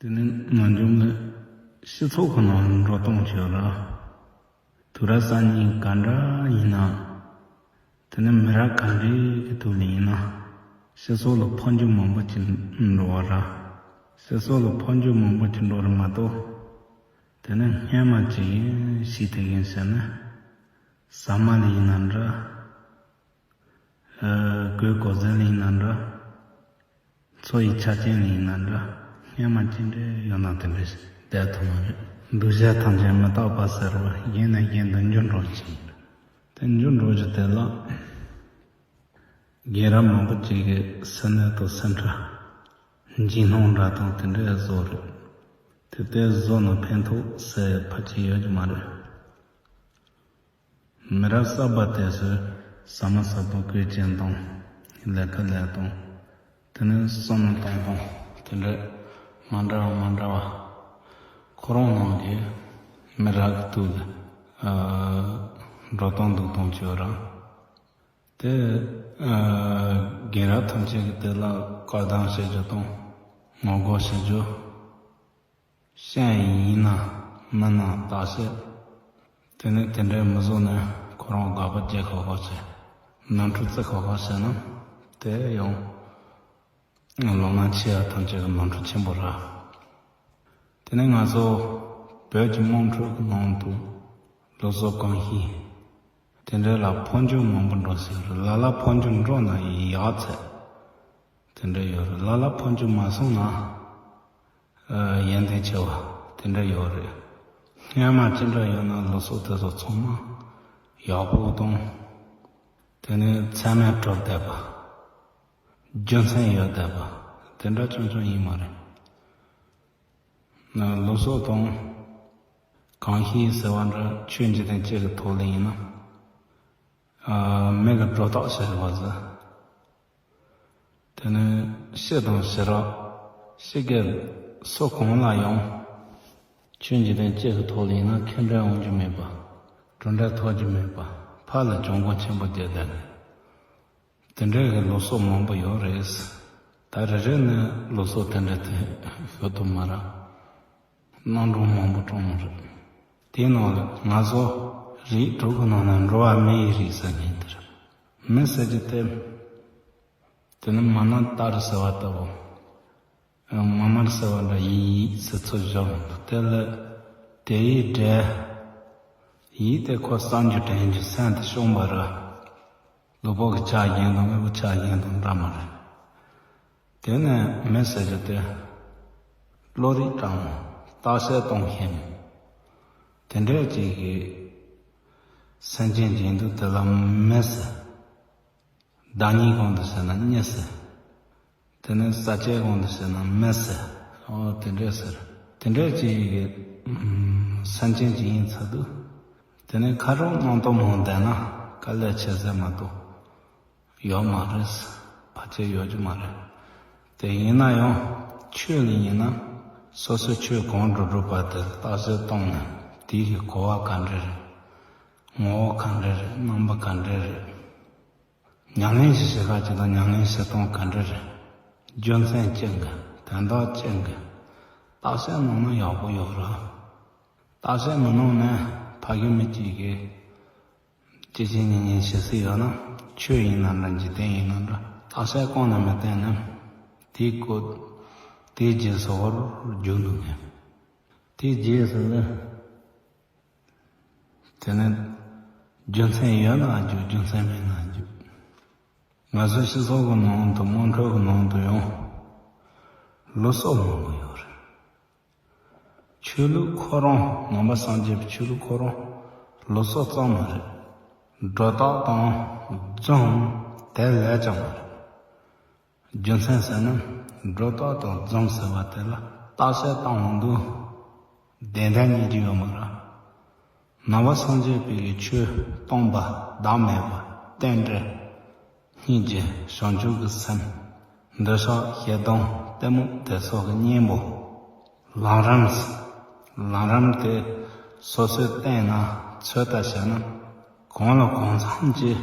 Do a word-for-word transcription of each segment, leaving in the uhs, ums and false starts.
དེ་ནི་ནམ་རྒྱུན་གྱི་སྤྱི་ཚོགས་ཀྱི་ནང་འགྲོ་སྟངས་བྱས་ར། དུས་རབས་གསར་རྙིང་ག་འདྲ་ཡིན་ན། དེ་ནི་མི་རབས་ག་འདྲའི་གི་ཐོག་ལ་ཡིན་ན། སྤྱི་ཚོགས་ལ་འཕོ་འགྱུར་མང་པོ་ཅིག་འགྲོ་བ་ར། སྤྱི་ཚོགས་ལ་འཕོ་འགྱུར་མང་པོ་ཅིག་འགྲོ་ར་མ་གཏོགས། དེ་ནི་སྔན་མ་ཅིག་ཡིན་ཞིག་དེ་ཡིན་ཟེར་ན། ཟ་མ་ལ་ཡིན་ན་འདྲ། ཨ། གོས་གོས་གཟན་ལ་ཡིན་ན་འདྲ། འཚོ་བའི་ཆ་རྐྱེན་ལ་ཡིན་ན་འདྲ། སྔན་མ་ཅི་འདྲ་ཡོད་ན་དེ་འདྲ་བསྡད་ཐུབ་མ་རེད། འདུ་བྱེད་ཐམས་ཅད་མི་རྟག་པ་ཟེར་བ་གཞན་ནས་གཞན་དུ་འགྱུར་འགྲོ་ཅིང་། དེ་འགྱུར་འགྲོ་རྒྱུ་དེ་ལ། རྒན་རབས་མང་པོ་ཅིག་གིས་སེམས་ནད་དང་སེམས་ཁྲལ། འཇིགས་སྣང་འདྲ་དང་དེ་འདྲ་བཟོ་རེད། དེ་ལྟར་བཟོ་ན་ཕན་ཐོགས་ཟེར་ཕལ་ཆེར་ཡོད་ཀྱི་མ་རེད། མི་རབས་གསར་པ་དེ་ཚོས་ཟ་མ་ཟ་པོ་གོས་ཅན་དང་། ལས་ཀ་ལས་དང་། དེ་ནས་བསམ་བློ་གཏོང་སྟངས་དེ་འདྲ་མ་འདྲ་བ་མ་འདྲ་བ། ཁོ་རང་ནང་གི་མི་རབས་ཀྱི་དུས་ལ། ཨ། འགྲོ་སྟངས་འདུག་སྟངས་བྱོས་ར། དེ། ཨ། རྒན་རབས་ཐམས་ཅད་ཀྱིས་དེ་ལ་བཀའ་གདམས་བྱེད་རྒྱུ་དང་། ངོ་རྒོལ་བྱེད་རྒྱུ། ཤེས་ཡིན་ན་མིན་ན་བརྟག་དཔྱད། དེ་ནས་དེ་འདྲའི་མི་བཟོ་ནས་ཁོ་རང་དགག་པ་རྒྱག་ཁག་ཁག་བྱས། ནོར་འཁྲུལ་བརྩི་ཁག་ཁག་བྱས་ན། དེ་ཡང་ལོ་ན་ཆེ་བ་ཐམས་ཅད་ཀྱི་ནོར་འཁྲུལ་ཆེན་པོ་རེད། དེ་ནས་ང་ཚོ་བོད་ཀྱི་དམངས་ཁྲོད་ཀྱི་ནང་དུ་ལུགས་སྲོལ་གོམས་གཤིས་དེ་འདྲ་ལ་འཕོ་འགྱུར་མང་པོ་འགྲོ་སྲིད་རེད། ལ་ལ་འཕོ་འགྱུར་འགྲོ་ན་ཡག་ཚད་དེ་འདྲ་ཡོད་རེད། ལ་ལ་འཕོ་འགྱུར་མ་སོང་ན། ཨ། ཡོན་ཏན་ཆེ་བ་དེ་འདྲ་ཡོད་རེད། སྔན་མ་ཅི་འདྲ་ཡོད་ན་ལུགས་སྲོལ་དེ་ཚོ་ཚང་མ་ཡག་པོ་དང་། དེ་ནས་ཚད་མས་གྲུབ་བསྡད་པ། རྒྱུ་མཚན་ཡོད་བསྡད་པ། དེ་འདྲ་རྐྱང་རྐྱང་ཡིན་མ་རེད། ན། ལུགས་སྲོལ་དང་གོམས་གཤིས་ཟེར་བ་འདྲ་ཆོས་འཇིག་རྟེན་གཅིག་གི་ཐོག་ལ་ཡིན་ན། ཨ། མི་གི་སྒྲོ་བཏགས་ཟེར་བ་ཟེར། དེ་ནས་སྤྱི་དང་ཞི་རགས། སྤྱི་སྒེར་སུ་གང་ལ་ཡང་ཆོས་འཇིག་རྟེན་གཅིག་གི་ཐོག་ལ་ཡིན་ན་ཁེ་འབྲེལ་འོང་རྒྱུ་མེད་པ། གྲུབ་འབྲས་ཐོབ་རྒྱུ་མེད་པ། ཕར་ལ་གྱོང་གུན་ཆེན་པོ་རྒྱག་བསྡད་ནས། དེ་འདྲའི་གི་ལུགས་སྲོལ་མང་པོ་ཡོད་རེད། ད་རེ་རེ་ནས་ལུགས་སྲོལ་དེ་འདྲ་དེ་ཞུ་ཐུབ་མ་རེད། རྣམ་གྲངས་མང་པོ་བགྲངས་རེད། དེའི་ནང་ལ་ང་ཚོ་རིགས་དྲུག་གི་ནང་ན་འགྲོ་བ་མི་ཡི་རིགས་ཟེར་མཁན་དེ་རེད། མི་ཟེར་རྒྱུ་དེ། དེ་ནི་མ་ན་ཏཱ་རུ་ཟེར་བ་ལྟ་བུ། མ་མར་ཟེར་བ་འདྲ་ཡིན་ཡིག་ཟེར་ཚུལ་བཞག་མི་འདུག་དེ་ལ་དེ་ཡི་འབྲས། ཡིག་དེ་ཁོ་གསར་འགྱུར་དྲན་རྒྱུ་སེམས་དུ་བྱུང་བ་ར། ལུས་པོ་གི་ཆ་གཞན་དང་དངོས་པོ་ཆ་གཞན་དང་འདྲ་མ་རེད། དེ་ནས་མི་ཟེར་རྒྱུ་དེ་བློ་རིག་དྲང་མོ། བརྟག་དཔྱད་གཏོང་ཤེས་མོ། དེ་འདྲའི་ཅིག་གི་སེམས་ཅན་གྱི་འདུག་དེ་ལ་མི་ཟེར། བདག་ཉིད་གང་དུ་ཟེར་ན་མི་ཟེར། དེ་ནས་ས་སྐྱའི་གང་དུ་ཟེར་ན་མི་ཟེར། ཨོ་དེ་འདྲས་ཟེར། དེ་འདྲས་ཅིག་གི་སེམས་ཅན་ཅིག་ཡིན་ཚར་དུས། དེ་ནས་ཁ་རོག་རྣམ་རྟོག་མང་བསྡད་ན་དཀའ་ལས་ཆེ་ཟེར་མ་གཏོགས་ཡོད་མ་རེད། ཕལ་ཆེར་ཡོད་རྒྱུ་མ་རེད། དེ་ཡིན་ན་ཡང་ཆོས་ལ་ཡིན་ན་སོ་སོའི་ཆོས་གང་སྒྲུབ་སྒྲུབ་པ་དེ་ལ་བརྟག་དཔྱད་གཏོང་ནས་དེའི་གི་གོ་བ་ག་འདྲ་རེད། ངོ་བོ་ག་འདྲ་རེད། རྣམ་པ་ག་འདྲ་རེད། ཉམས་ལེན་ཞིག་བྱེད་ཁ་ཅིག་དང་ཉམས་ལེན་བྱེད་སྟངས་ག་འདྲ་རེད། རྒྱུ་མཚན་ཅི་འགའ་དོན་དག་ཅི་འགའ་བརྟག་དཔྱད་གནང་ན་ཡག་པོ་ཡོད་རེད། བརྟག་དཔྱད་མི་གནང་ན་ཕ་གི་མི་གཅིག་གིས་ཅི་བྱེད་ཉན་ཉན་བྱེད་སྲིད་ཡོད་ན། ཆོས་ཡིན་ན་འདྲ་འཇིག་རྟེན་ཡིན་ན་འདྲ་བརྟག་དཔྱད་གང་ནས་མི་བསྟན་ན་དེའི་སྐོར་དེའི་རྗེས་སུ་ཧོར་རྒྱུག་འདུག་ངས། དེའི་རྗེས་སུ་ལ། དེ་ནི་རྒྱུ་མཚན་ཡོད་ན་རྒྱུག་རྒྱུ་མཚན་མེད་ན་རྒྱུག་ང་ཚོ་སྤྱི་ཚོགས་ཀྱི་ནང་དུ་དམངས་ཁྲོད་ཀྱི་ནང་དུ་ཡང་ལུགས་སྲོལ་མང་པོ་ཡོད་རེད། ཆོས་ལུགས་ཁོ་རང་ནང་པ་སངས་རྒྱས་པའི་ཆོས་ལུགས་ཁོ་རང་ལུགས་སྲོལ་ཙམ་མ་རེད། སྒྲོ་བཏགས་དང་རྫུན་དེ་ལས་ཀྱང་མ་རེད། རྒྱུ་མཚན་ཟེར་ན་སྒྲོ་བཏགས་དང་རྫུན་ཟེར་བ་དེ་ལ་བརྟག་དཔྱད་བཏང་འོང་དུས་བདེན་བདེན་རྙེད་རྒྱུ་ཡོད་མ་རེད། ནང་པ་སངས་རྒྱས་པའི་ཆོས་སྟོང་པ་བདག་མེད་པ་རྟེན་འབྲེལ་སྙིང་རྗེ་བྱང་ཆུབ་ཀྱི་སེམས་འདུ་ཤེས་ཞེ་སྡང་གཏི་མུག་དེ་སོགས་ཀྱི་གཉེན་པོ་ལམ་རིམ་ལམ་རིམ་དེ་སོ་སོས་བསྟེན་ན་ཚོད་ལྟ་བྱས་ན་གང་ལ་གང་འཚམ་གྱིས་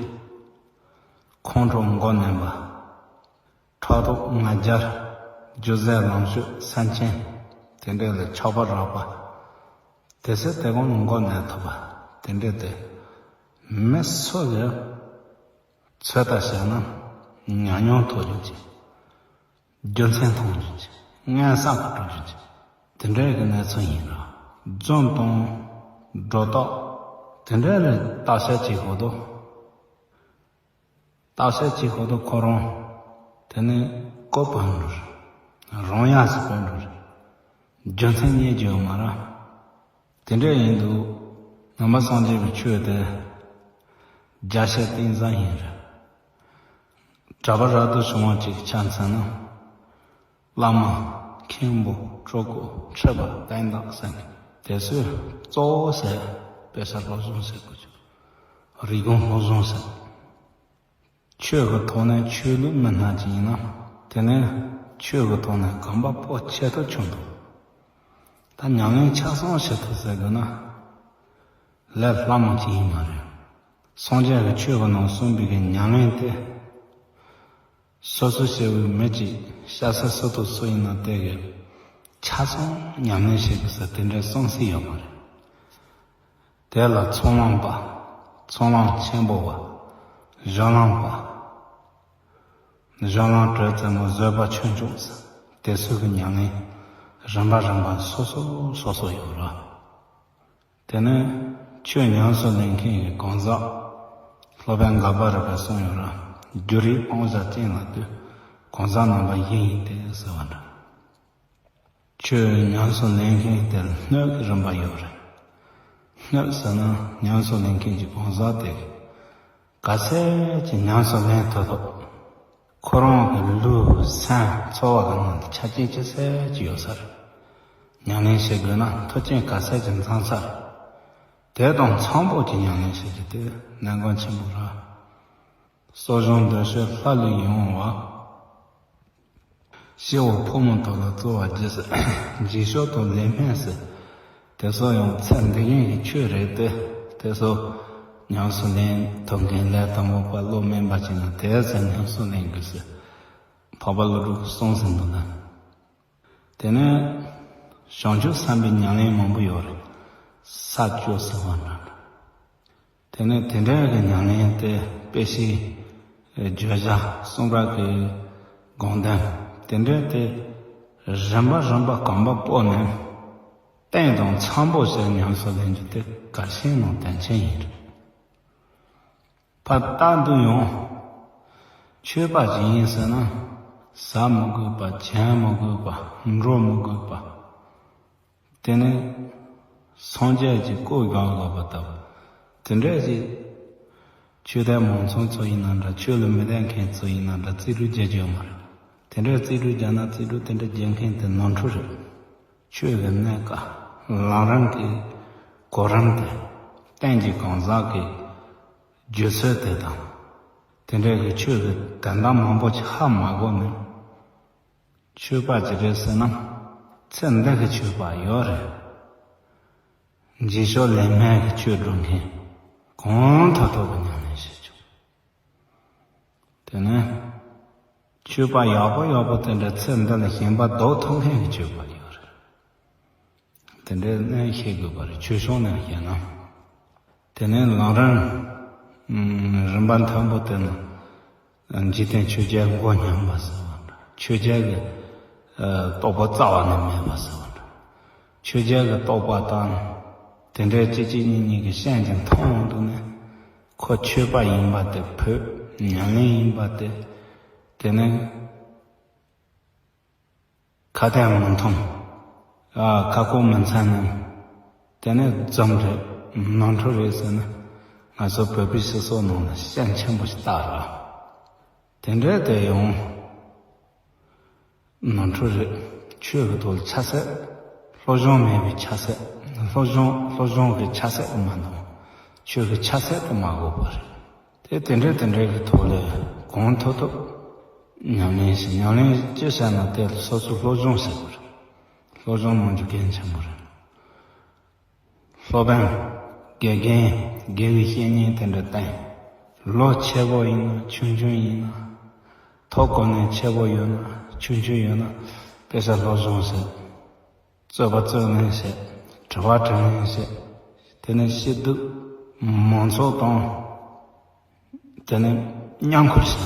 ཁོང་ཁྲོ་མགོ་ནོན་པ། ཕྲག་དོག་ང་རྒྱལ། རྒྱུ་ཟད་ལངས་ཕྱོགས་སེམས་ཅན། དེ་འདྲ་ལ་ཆགས་པ་རགས་པ། དེ་ཚེ་དེ་གོང་ལ་མགོ་ནས་ཐོབ་པ། དེ་འདྲ་དེ་མི་སུ་ལ་ཚོད་ལྟ་བྱས་ན་ཉམས་མྱོང་ཐོབ་རྒྱུ་ཅིག་རྒྱུ་མཚན་མཐོང་རྒྱུ་ཅིག་སྔོན་བསམ་གྱིས་འགྲུབ་རྒྱུ་ཅིག་དེ་འདྲ་གི་གནས་ཚུལ་ཡིན་ར། རྫུན་དང་སྒྲོ་བཏགས་དེ་འདྲ་ལ་བརྟག་དཔྱད་བྱེད་དགོས་འདུག་བརྟག་དཔྱད་བྱེད་དགོས་འདུག་ཁོ་རང་དེ་ནི་ཀོ་བོན་འགྲོ་རེད། རང་ཡག་ཞིག་བོན་འགྲོ་རེད། རྒྱུ་མཚན་རྙེད་རྒྱུ་ཡོད་མ་རེད། དེ་འདྲ་ཡིན་དུས་ནང་པ་སངས་རྒྱས་པའི་ཆོས་དེ་རྒྱ་ཆེ་གཏིང་ཟབ་ཡིན་རེད། གྲྭ་པ་རབ་ཏུ་བྱུང་བ་ཅིག་ཆ་མཚོན་ན། བླ་མ། མཁན་པོ། སྤྲུལ་སྐུ། ཁྲི་པ། བསྟན་བདག་ཟེར་མཁན་དེ་ཚོས་གཙོ་བོ་ཟེར་དཔེ་ཆ་སློབ་སྦྱོང་ཟེར་དགོས་ཀྱི། རིག་གཞུང་སློབ་སྦྱོང་ཟེར། ཆོས་ཀྱི་ཐོག་ནས་ཆོས་ལུགས་མི་སྣ་ཅིག་ཡིན་ན། དེ་ནས་ཆོས་ཀྱི་ཐོག་ནས་གོམ་པ་སྤོ་ཆེད་དུ་བྱུང་འདུག་ད་ཉམས་ལེན་ཆ་ཚང་བྱེད་ཐུབ་ཟེར་དགོས་ན། ལས་སླ་མོ་ཅིག་ཡིན་མ་རེད། སངས་རྒྱས་ཀྱི་ཆོས་ཀྱི་ནང་གསུངས་པའི་གི་ཉམས་ལེན་དེ། སོ་སོ་སྐྱེ་བོའི་མི་གཅིག་སྐྱ་སེར་སུ་དང་སུ་ཡིན་ན་དེ་གི་ཆ་ཚང་ཉམས་ལེན་བྱེད་དགོས་ཟེར་དེ་འདྲའི་གསུང་སྲོལ་ཡོད་མ་རེད། དེ་ལ་ཚོགས་ལམ་པ། ཚོགས་ལམ་ཆེན་པོ་བ། གཞུང་ལམ་པ། གཞུང་ལམ་དྲོད་རྩེ་མོ། བཟོད་པ་ཆོས་མཆོག་ཟེར་དེ་ཚོ་གི་ཉམས་ལེན་རིམ་པ་རིམ་པ་སོ་སོ་སོ་སོ་ཡོད་རེད། དེ་ནས་ཆོས་ཉམས་སུ་ལེན་མཁན་གྱི་གང་ཟག་སློབ་དཔོན་མགར་པ་རིག་པས་གསུངས་ཡོད་ར། རྒྱུ་རིག་སྤང་བྱ་ཅན་ལ་ལྟོས། གང་ཟག་རྣམ་པ་བཞི་ཡིན་ཏེ་ཟེར་བ་འདྲ། ཆོས་ཉམས་སུ་ལེན་མཁན་དེར་སྣོད་ཀྱི་རིམ་པ་ཡོད་རེད། སྣོད་ཟེར་ན་ཉམས་སུ་ལེན་མཁན་གྱི་གང་ཟག་དེ་ག་ཚད་ཀྱི་ཉམས་སུ་ལེན་ཐུབ་ཐུབ། ཁོ་རང་གི་ལུས་སེམས་ཚོར་བ་གི་ནང་དུ་ཆ་རྐྱེན་ཅི་ཚད་ཅིག་ཡོད་ས་རེད། ཉམས་ལེན་བྱེད་དགོས་ན་མཐུན་རྐྱེན་ག་ཚད་ཅིག་འཛོམས་ས་རེད། དེ་དང་འཚམ་པོ་ཅིག་ཉམས་ལེན་བྱེད་རྒྱུ་དེ་གནད་འགག་ཆེན་པོ་རེད། གསོ་སྦྱོང་འདོད་ཆོས་ལྷ་ལས་ཡོང་བ། སྐྱེ་བོ་ཕོ་མོ་དག་ལ་སྩོལ་བར་བགྱི་ཟེར། འཇིགས་སྐྱོབ་དང་ལས་སྨན་ཟེར། དེ་ཚོ་ཡང་ཚེ་འདི་ཉིད་ཀྱི་ཆོས་རེད་དེ། དེ་ཚོ་ཉམས་སུ་ལེན་ཐུབ་མཁན་ལས་དང་པོ་པ་བློ་དམན་པ་ཅིག་ན་དེ་ཚོ་ཉམས་སུ་ལེན་དགོས་ཟེར། འཕགས་པ་ཀླུ་སྒྲུབ་གསུངས་ཟིན་འདུག་ན། དེ་ནས་བྱང་ཆུབ་སེམས་དཔའི་ཉམས་ལེན་མང་པོ་ཡོད་རེད། ས་བཅུ་ཟེར་བ་འདྲ་འདྲ། དེ་ནས་དེ་འདྲའི་གི་ཉམས་ལེན་དེ་དཔེ་ཆའི་བརྗོད་བྱ་གསུང་རབ་ཀྱི་དགོངས་དོན་དེ་འདྲའི་དེ་རིམ་པ་རིམ་པ་གོམ་པ་སྤོས་ནས་རྟེན་དང་འཚམ་པོ་བྱས་ཉམས་སུ་ལེན་རྒྱུ་དེ་གལ་ཆེན་ནང་དོན་ཆེན་ཡིན། ཕར་ལྟ་དུས་ཡང་ཆོས་པ་ཅིག་ཡིན་ཟེར་ན་ཟ་མི་དགོས་པ། གྱོན་མི་དགོས་པ། འགྲོ་མི་དགོས་པ། དེ་ནས་སངས་རྒྱས་ཀྱི་སྐུ་བཞེངས་དགོས་པ་དང་། དེ་འདྲ་ཞིག་ཆོས་དད་མང་ཚོགས་ཚོ་ཡིན་ན་འདྲ། ཆོས་ལ་མི་དད་མཁན་ཚོ་ཡིན་ན་འདྲ། རྩིས་སྤྲོད་རྒྱག་རྒྱུ་ཡོད་མ་རེད། དེ་འདྲ་རྩིས་སྤྲོད་རྒྱག་ན་རྩིས་སྤྲོད་དེ་འདྲ་རྒྱག་མཁན་དེ་ནོར་འཁྲུལ་རེད། ཆོས་ཀྱི་གནད་ཀ་ལམ་རིམ་གྱི་གོ་རིམ་དེ་རྟེན་གྱི་གང་ཟག་གི་རྒྱུ་ཚོད་དེ་དང་། དེ་འདྲ་གི་ཆོས་ཀྱི་དོན་དག་མང་པོ་ཅིག་ཧ་མ་གོ་ནས། ཆོས་པ་ཅིག་རེད་ཟེར་ན། ཚེ་འདི་གི་ཆོས་པ་ཡོད་རེད། འཇིགས་སྐྱོབ་ལས་སྨན་གྱི་ཆོས་སྒྲུབ་མཁན་གང་ཐུབ་ཐུབ་ཀྱི་ཉམས་ལེན་བྱེད་ཆོག་དེ་ནས་ཆོས་པ་ཡག་པོ་ཡག་པོ་དེ་འདྲ་ཚེ་འདི་ལ་ཞེན་པ་ལྡོག་ཐུབ་མཁན་གྱི་ཆོས་པ་ཡོད་རེད། དེ་འདྲའི་གནད་ཤེས་དགོས་པ་རེད། ཆོས་ཕྱོགས་ནས་བཤད་ན། དེ་ནས་ལམ་རིམ་རིམ་པ་མཐོན་པོ་དེ་ནི། འཇིག་རྟེན་ཆོས་བརྒྱད་མགོ་མཉམ་པ་ཟེར་བ་འདྲ། ཆོས་བརྒྱད་ཀྱི་རྟོགས་པ་རྩ་བ་ནས་མེད་པ་ཟེར་བ་འདྲ། ཆོས་བརྒྱད་ཀྱི་རྟོགས་པ་དང་། དེ་འདྲའི་གཅིག་གཅིག་གཉིས་གཉིས་ཀྱི་ཤན་གྱི་མཐོང་འོང་དུ་ནས། ཁོ་ཆོས་པ་ཡིན་པ་དེ་ཕོད། ཉམས་ལེན་ཡིན་པ་དེ། དེ་ནས་ཁ་གཏད་མི་མཐུན། ཨ། ཁ་ཁོག་མི་མཚན་ནས། དེ་ནས་རྫུན་རེད། ནོར་འཁྲུལ་རེད་ཟེར་ན། ང་ཚོ་བོད་པའི་སྤྱི་ཚོགས་ནང་ལ་ཤན་ཆེན་པོ་ཞིག་བཏགས་རེད། དེ་འདྲ་དེ་ཡང་ནོར་འཁྲུལ་རེད། ཆོས་ཀྱི་ཐོག་ལ་ཆ་ཚད། སློབ་སྦྱོང་མེད་པའི་ཆ་ཚད། སློབ་སྦྱོང་སློབ་སྦྱོང་གི་ཆ་ཚད་དུ་མ་འདང་། ཆོས་ཀྱི་ཆ་ཚད་དུ་མ་གོ་བ་རེད། དེ་དེ་འདྲ་དེ་འདྲ་གི་ཐོག་ལ་གང་ཐུབ་ཐུབ་ཉམས་ལེན་བྱེད། ཉམས་ལེན་ཅི་བྱས་ན་དེ་ལ་སོ་སོ་སློབ་སྦྱོང་བྱེད་དགོས་རེད། སློབ་སྦྱོང་གནང་རྒྱུ་གལ་ཆེན་པོ་རེད། སློབ་དཔོན། དགེ་རྒན། དགེ་བའི་བཤེས་གཉེན་དེ་འདྲ་བསྟེན། ལོ་ཆེ་བོ་ཡིན་ན་ཆུང་ཆུང་ཡིན་ན། ཐོབ་གོ་ནས་ཆེ་བོ་ཡོད་ན་ཆུང་ཆུང་ཡོད་ན་དཔེ་ཆ་སློབ་སྦྱོང་བྱེད། རྩོད་པ་རྩོད་ལེན་བྱེད། དྲི་བ་དྲིས་ལན་བྱེད། དེ་ནས་སྐྱིད་སྡུག་མང་ཚོགས་དང་། དེ་ནས་མཉམ་འཁུར་བྱེད།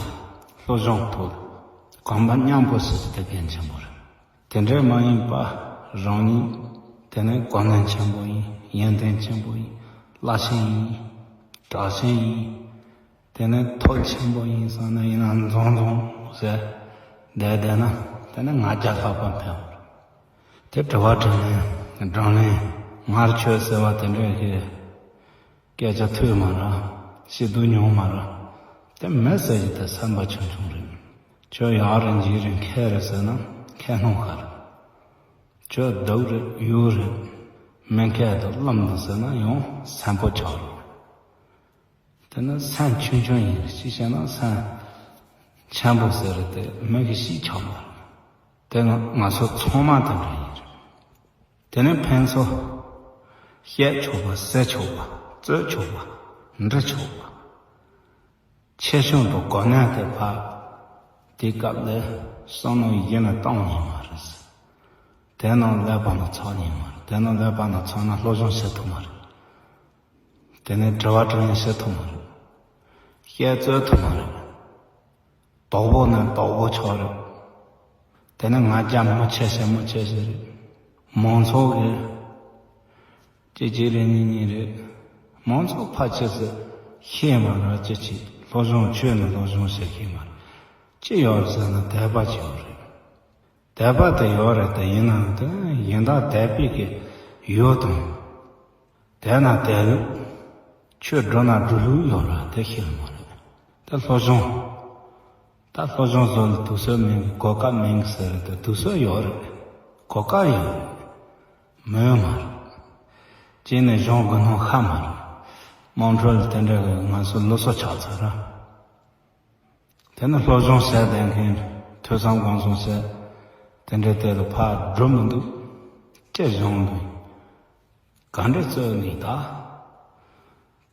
སློབ་སྦྱོང་ཐོག་གོམ་པ་མཉམ་སྤོ་བྱེད་རྒྱུ་དེ་གལ་ཆེན་པོ་རེད། དེ་འདྲའི་མ་ཡིན་པ་རང་ཉིད་དེ་ནས་གོ་གནས་ཆེན་པོ་ཡིན། ཡོན་ཏན་ཆེན་པོ་ཡིན། བླ་ཆེན་ཡིན། གྲགས་ཆེན་ཡིན། དེ་ནས་མཐོ་ཆེན་པོ་ཡིན་བསམ་ན་ཡིན་ན་འཛོམས་འཛོམས་ཟེར་བསྡད་བསྡད་ན། དེ་ནས་ང་རྒྱལ་ལྷག་པ་འཕེལ་བ་རེད། དེ་དྲི་བ་དྲིས་ལན་དྲིས་ལན། ང་ཆོས་ཟེར་བ་དེ་འདྲ་གི་སྐད་ཆ་ཐོས་མ་རེད། སྐྱིད་སྡུག་མྱོང་མ་རེད། དེ་མི་ཟེར་གྱི་དེ་སེམས་པ་ཆུང་ཆུང་རེད། ཁྱོད་ཡག་རེད་འཇིགས་རེད་མཁས་རེད་ཟེར་ན་ཁས་ལྷོང་ཁ་རེད། ཁྱོད་སྡུག་རེད་གཡོ་རེད། མི་མཁས་དང་བླུན་དང་ཟེར་ན་ཡང་སེམས་པོ་ཆག་རེད། དེ་ནི་སེམས་ཆུང་ཆུང་ཡིན། ཅི་བྱས་ན་སེམས་ཆེན་པོ་ཟེར་རེད་དེ་མི་གི་ཤི་ཆག་མ་རེད། དེ་ང་ང་ཚོ་ཚང་མ་དེ་འདྲ་ཡིན་རེད། དེ་ནི་ཕན་ཚུན་བཤད་ཆོག་པ། ཟེར་ཆོག་པ། རྩོད་ཆོག་པ། འདྲི་ཆོག་པ། ཆེ་ཆུང་དང་གོ་གནས་དེ་ཕར་དེའི་སྐབས་ལ་བསམ་བློ་གཞན་ལ་བཏང་ཉན་མ་རེད། དེ་ནང་ཀླད་པ་ནང་ཚགས་ཉན་མ་རེད། དེ་ནང་ཀླད་པ་ནང་ཚགས་ན་སློབ་སྦྱོང་བྱེད་ཐུབ་མ་རེད། དེ་ནས་དྲི་བ་དྲིས་ལན་བྱེད་ཐུབ་མ་རེད། བཤད་རྩོད་ཐུབ་མ་རེད། དོག་པོ་ན་དོག་པོ་ཆགས་རེད། དེ་ནས་ང་རྒྱལ་མི་ཆེ་ཞེ་མི་ཆེ་ཞེ་རེད། མང་ཚོགས་ཀྱི་གཅིག་གཅིག་རེད། གཉིས་གཉིས་རེད། མང་ཚོགས་ཕལ་ཆེར་ཟེར་ཤེས་མ་རེད། ཅི་ཅི་སློབ་སྦྱོང་ཆོས་ནི་སློབ་སྦྱོང་བྱེད་ཤེས་མ་རེད། ཅི་ཡོད་ཟེར་ན་དད་པ་ཅིག་ཡོད་རེད། དད་པ་དེ་ཡོད་རེད་དེ་ཡིན་ནའང་དེ་གཞན་དག་དད་པའི་གི་ཡུལ་དང་། དད་ན་དད་ལུགས། ཆོས་སྒྲུབ་ན་སྒྲུབ་ལུགས་ཡོད་རེད་དེ་ཤེས་མ་རེད། དེ་སློབ་སྦྱོང་། ད་སློབ་སྦྱོང་བཟོ་ལ་དུས་ཚོད་མིན་གི་གོ་སྐབས་མིན་གི་ཟེར་རེད་དེ་དུས་ཚོད་ཡོད་རེད། གོ་སྐབས་ཡོད་རེད། མི་ཡོད་མ་རེད། གཅིག་ནས་གཞུང་དགུ་སྣང་ཤ་མ་རེད། དམངས་ཁྲོད་ལ་དེ་འདྲ་གི་ང་ཚོ་ལུགས་སྲོལ་ཆགས་ཚར་ར། དེ་ནི་སློབ་སྦྱོང་བྱས་བསྡད་མཁན་ཐོས་བསམ་སྒོམ་གསུམ་བྱས་དེ་འདྲའི་དེ་ལ་ཕར་འགྲོ་མི་འདུག་ཅེས་གཞུང་འདུག་ག་འདྲ་རྩོད་ནས་ད་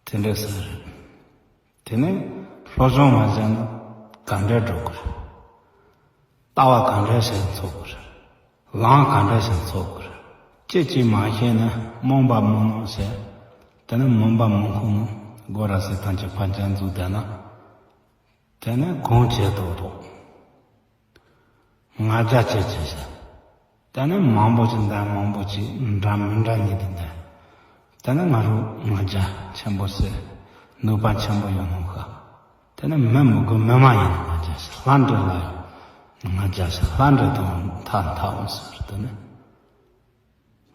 དེ་འདྲ་ཟེར། དེ་ནས་སློབ་སྦྱོང་མ་བྱས་ན་ག་འདྲ་འགྲོ་དགོས་རེད། ལྟ་བ་ག་འདྲ་བྱས་འཚོལ་དགོས་རེད། ལམ་ག་འདྲ་བྱས་འཚོལ་དགོས་རེད། ཅི་ཅི་མ་ཤེས་ན་རྨོངས་པ་མི་སྣང་བྱས། དེ་ནས་རྨོངས་པ་མི་ཁུངས་ནས་སྒོ་ར་སེ་ཐང་ཆེ་ཕན་ཆད་འཛུགས་བསྡད་ན། དེ་ནས་གང་བྱེད་དོ་དོ། ང་རྒྱལ་ཆེ་ཆེ་ཟེར། དེ་ནས་མང་པོ་ཅིག་འདྲ་མང་པོ་ཅིག་འདྲ་མི་འདྲ་གཉིས་དེ་འདྲ། དེ་ནས་ང་རང་ང་རྒྱལ་ཆེན་པོ་ཟེར། ནུས་པ་ཆེན་པོ་ཡོད་ནོ་ཤ། དེ་ནས་མི་མི་དགོས་མི་མ་ཡིན་ན་ང་རྒྱལ་ཟེར། ལྷ་འདྲེ་ལ་ཡང་ང་རྒྱལ་ཟེར། ལྷ་འདྲེ་དང་ཐག་འཐག་འོང་ཟེར། དེ་ནས།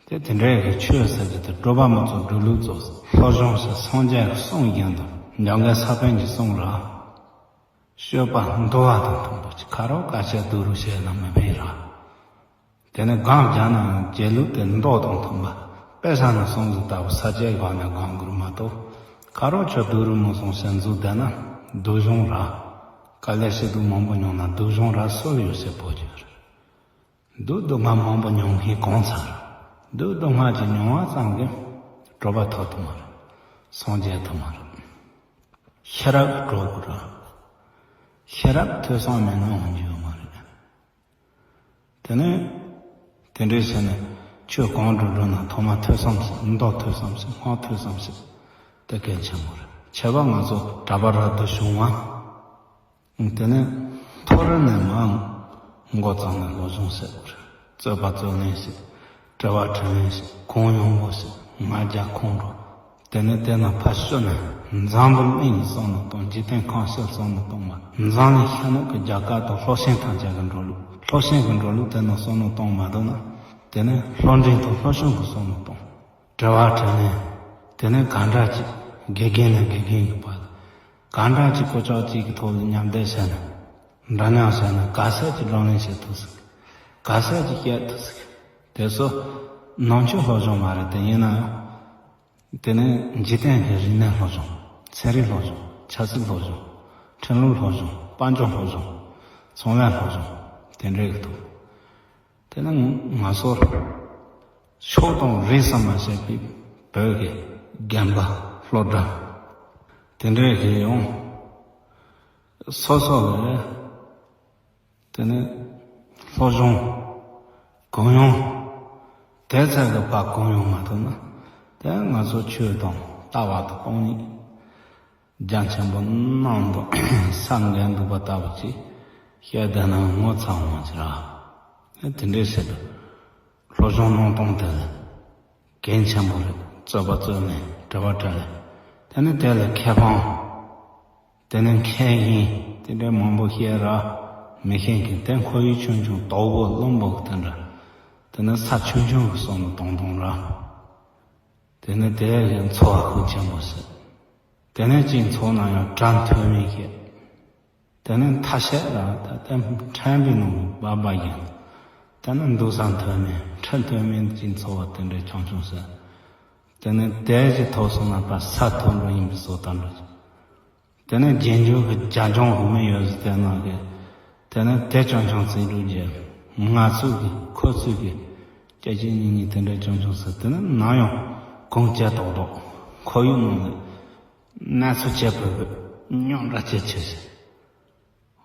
དེ་དེ་འདྲའི་གི་ཆོས་ཟེར་གྱི་དེ་སྒྲུབ་པ་མི་ཚོགས་སྒྲུབ་ལུགས་ཚོགས་སློབ་སྦྱོང་ཟེར་སངས་རྒྱས་ཀྱི་གསུང་བཞིན་དུ་འཇམ་མགོན་ས་པཎ་གྱི་གསུང་ར། སྤྱོད་པ་འདུལ་བ་དང་མཐུན་པ་ཅིག་ཁ་རོག་ཀ་ཤ་སྡུག་རུ་བྱས་ན་མི་ཕན་ར། དེ་ནས་གང་བརྒྱབ་ན་ཡང་རྗེས་ལུས་དེ་མདོ་དང་མཐུན་པ་དཔེ་ཆ་ནང་གསུངས་ཟིན་ལྟ་བུ་ས་བཅད་བཞག་ནས་གང་དགོས་མ་གཏོགས་ཁ་རོག་ཆོས་སྡུག་རུ་མི་གསུང་ཟེར་འཛུགས་བསྡད་ན་སྡུག་གཞུང་ར། དཀའ་ལས་ཞེ་སྡུག་མང་པོ་མྱོང་ན་སྡུག་གཞུང་ར་སོལ་ཡོད་ཟེར་པོ་ཅིག་རེད། སྡུག་སྡུག་བསྔལ་མང་པོ་མྱོང་མཁན་གང་ཚང་རེད། སྡུག་སྡུག་བསྔལ་གྱི་མྱོང་བ་ཙམ་གྱིས་གྲོལ་བ་ཐོབ་ཐུབ་མ་རེད། སངས་རྒྱས་ཐུབ་མ་རེད། ཤེས་རབ་གྲོལ་དགོས་རེད། ཤེས་རབ་ཐོས་བསམ་མེད་ན་འོང་རྒྱུ་ཡོད་མ་རེད། དེ་ནས་དེ་འདྲའི་བྱས་ནས་ཆོས་གང་སྒྲུབ་སྒྲུབ་ན་ཐོག་མ་ཐོས་བསམ་བྱེད། མདོ་ཐོས་བསམ་བྱེད། སྔགས་ཐོས་བསམ་བྱེད། དེ་གལ་ཆེན་པོ་རེད། བྱས་པ་ང་ཚོ་གྲྭ་པ་རབ་ཏུ་བྱུང་བ། དེ་ནས་མཐོ་རིམ་ནས་མར་འགོ་བརྩམས་ནས་སློབ་སྦྱོང་བྱེད་དགོས་རེད། རྩོད་པ་རྩོད་ལེན་བྱེད། དྲི་བ་དྲིས་ལན་བྱེད། གུ་ཡངས་པོ་བྱེད། ང་རྒྱལ་ཁོང་ཁྲོ། དེ་ནས་དེ་ན་ཕར་ཕྱོགས་ནས་འཛམ་བུ་གླིང་གི་བསམ་བློ་གཏོང་། འཇིག་རྟེན་ཁམས་གསུམ་བསམ་བློ་གཏོང་མ། འཛམ་གླིང་ཤར་ནུབ་ཀྱི་རྒྱལ་ཁབ་དང་སློབ་ཆེན་ཐམས་ཅད་ཀྱི་འགྲོ་ལུགས། སློབ་ཆེན་གྱི་འགྲོ་ལུགས་དེ་ན་བསམ་བློ་གཏོང་མ་ཐུབ་ན། དེ་ནས་སློབ་འབྲིང་དང་སློབ་ཆུང་གི་བསམ་བློ་གཏོང་། དྲི་བ་དྲིས་ལན། དེ་ནས་ག་འདྲ་ཅིག་དགེ་རྒན་ནས་དགེ་རྒན་གྱི་བར། ག་འདྲ་ཅིག་གོ་ཅོག་གཅིག་གི་ཐོག་ལ་མཉམ་བསྡད་བྱས་ན། འདྲ་མཉམ་བྱས་ན་ག་ཚད་ཅིག་བགྲོ་གླེང་བྱེད་ཐུབ་ཟིག་ག་ཚད་ཅིག་བཤད་ཐུབ་ཟིག་དེ་ཚོ་ནང་ཆོས་སློབ་སྦྱོང་མ་རེད་དེ་ཡིན་ན་ཡང་། དེ་ནས་འཇིག་རྟེན་གྱི་རིག་གནས་སློབ་སྦྱོང་། ཚན་རིག་སློབ་སྦྱོང་། ཆབ་སྲིད་སློབ་སྦྱོང་། ཁྲིམས་ལུགས་སློབ་སྦྱོང་། དཔལ་འབྱོར་སློབ་སྦྱོང་། ཚོང་ལས་སློབ་སྦྱོང་། དེ་འདྲའི་གི་ཐོག་དེ་ནས་ང་ཚོར་ཕྱོགས་དང་རིས་སུ་མ་ཆད་པའི་བོད་ཀྱི་རྒན་པ་སློབ་གྲྭ་དེ་འདྲའི་གི་ཡང་སོ་སོ་ལ་དེ་ནས་སློབ་སྦྱོང་གུ་ཡངས་ དེ་ཚད་ཀྱི་བར་གོམས་ཡོང་མ་ཐུབ་ན། དེ་ང་ཚོ་ཆོས་དང་ལྟ་བ་དང་སྟོང་ཉིད། རྒྱ་ཆེན་པོ་གནམ་དུ་ས་འགས་འདུག་པ་ལྟ་བུ་ཅིག་བཤད་བསྡད་ན་ངོ་ཚ་འོང་ཅི་ར། དེ་འདྲའི་ཆེད་དུ་སློབ་སྦྱོང་གནང་སྟངས་དེ་ལ་གལ་ཆེན་པོ་རེད། རྩོད་པ་རྩོད་མེད། དྲི་བ་དྲིས་ལན། དེ་ནས་དེ་ལ་ཁེ་ཕན། དེ་ནས་ཁེ་ཡིན། དེ་འདྲའི་མང་པོ་བཤད་ར། མི་ཤེས་མཁན་དེ་ཁོར་ཡུག་ཆུང་ཆུང་དོག་པོ་རླུང་པོ་གི་དེ་འདྲ། དེ་ནས་ས་ཆུང་ཆུང་གི་སོང་ནས་དོང་དོང་ར། དེ་ནས་དེ་ཡང་འཚོ་བ་ཤུགས་ཆེན་པོ་ཟེར། དེ་ནས་གཅིག་འཚོ་ན་ཡང་དགྲ་མཐོ་དམན་བཤད། དེ་ནས་ཐ་ཤལ་ར་ད་ལྟ་ཕྲན་བུའི་ནང་གི་སྦ་སྦ་ཡིན། དེ་ནས་འདུག་ས་མཐོ་དམན་ཁྲི་མཐོ་དམན་གྱི་འཚོ་བ་དེ་འདྲའི་ཆུང་ཆུང་ཟེར། དེ་ནས་དེ་ཅིག་ཐོབ་སོང་ན་ཕར་ས་མཐོ་འགྲོ་ཡིན་པའི་བཟོ་ལྟ་འགྲོ། དེ་ནས་རྗེས་འཇུག་གི་རྒྱབ་ལྗོངས་ཀྱི་མི་ཡོད་ཟེར་དེ་ནང་གི། དེ་ནས་དེ་ཆུང་ཆུང་བརྩི་འགྲོ་རྒྱུ། ང་ཚོ་གི་ཁོ་ཚོ་གི་སྐད་ཅིག་གཉིས་གཉིས་དེ་འདྲའི་ཆུང་ཆུང་ཟེར། དེ་ནས་ནམ་ཡང་གོང་ཇེ་ཏོག་ཏོག་ཁོར་ཡུག་ནང་ནས་གནས་ཚུལ་ཇེ་བོད་བོད། རྙོག་དྲ་ཇེ་ཆེ་ཆེ།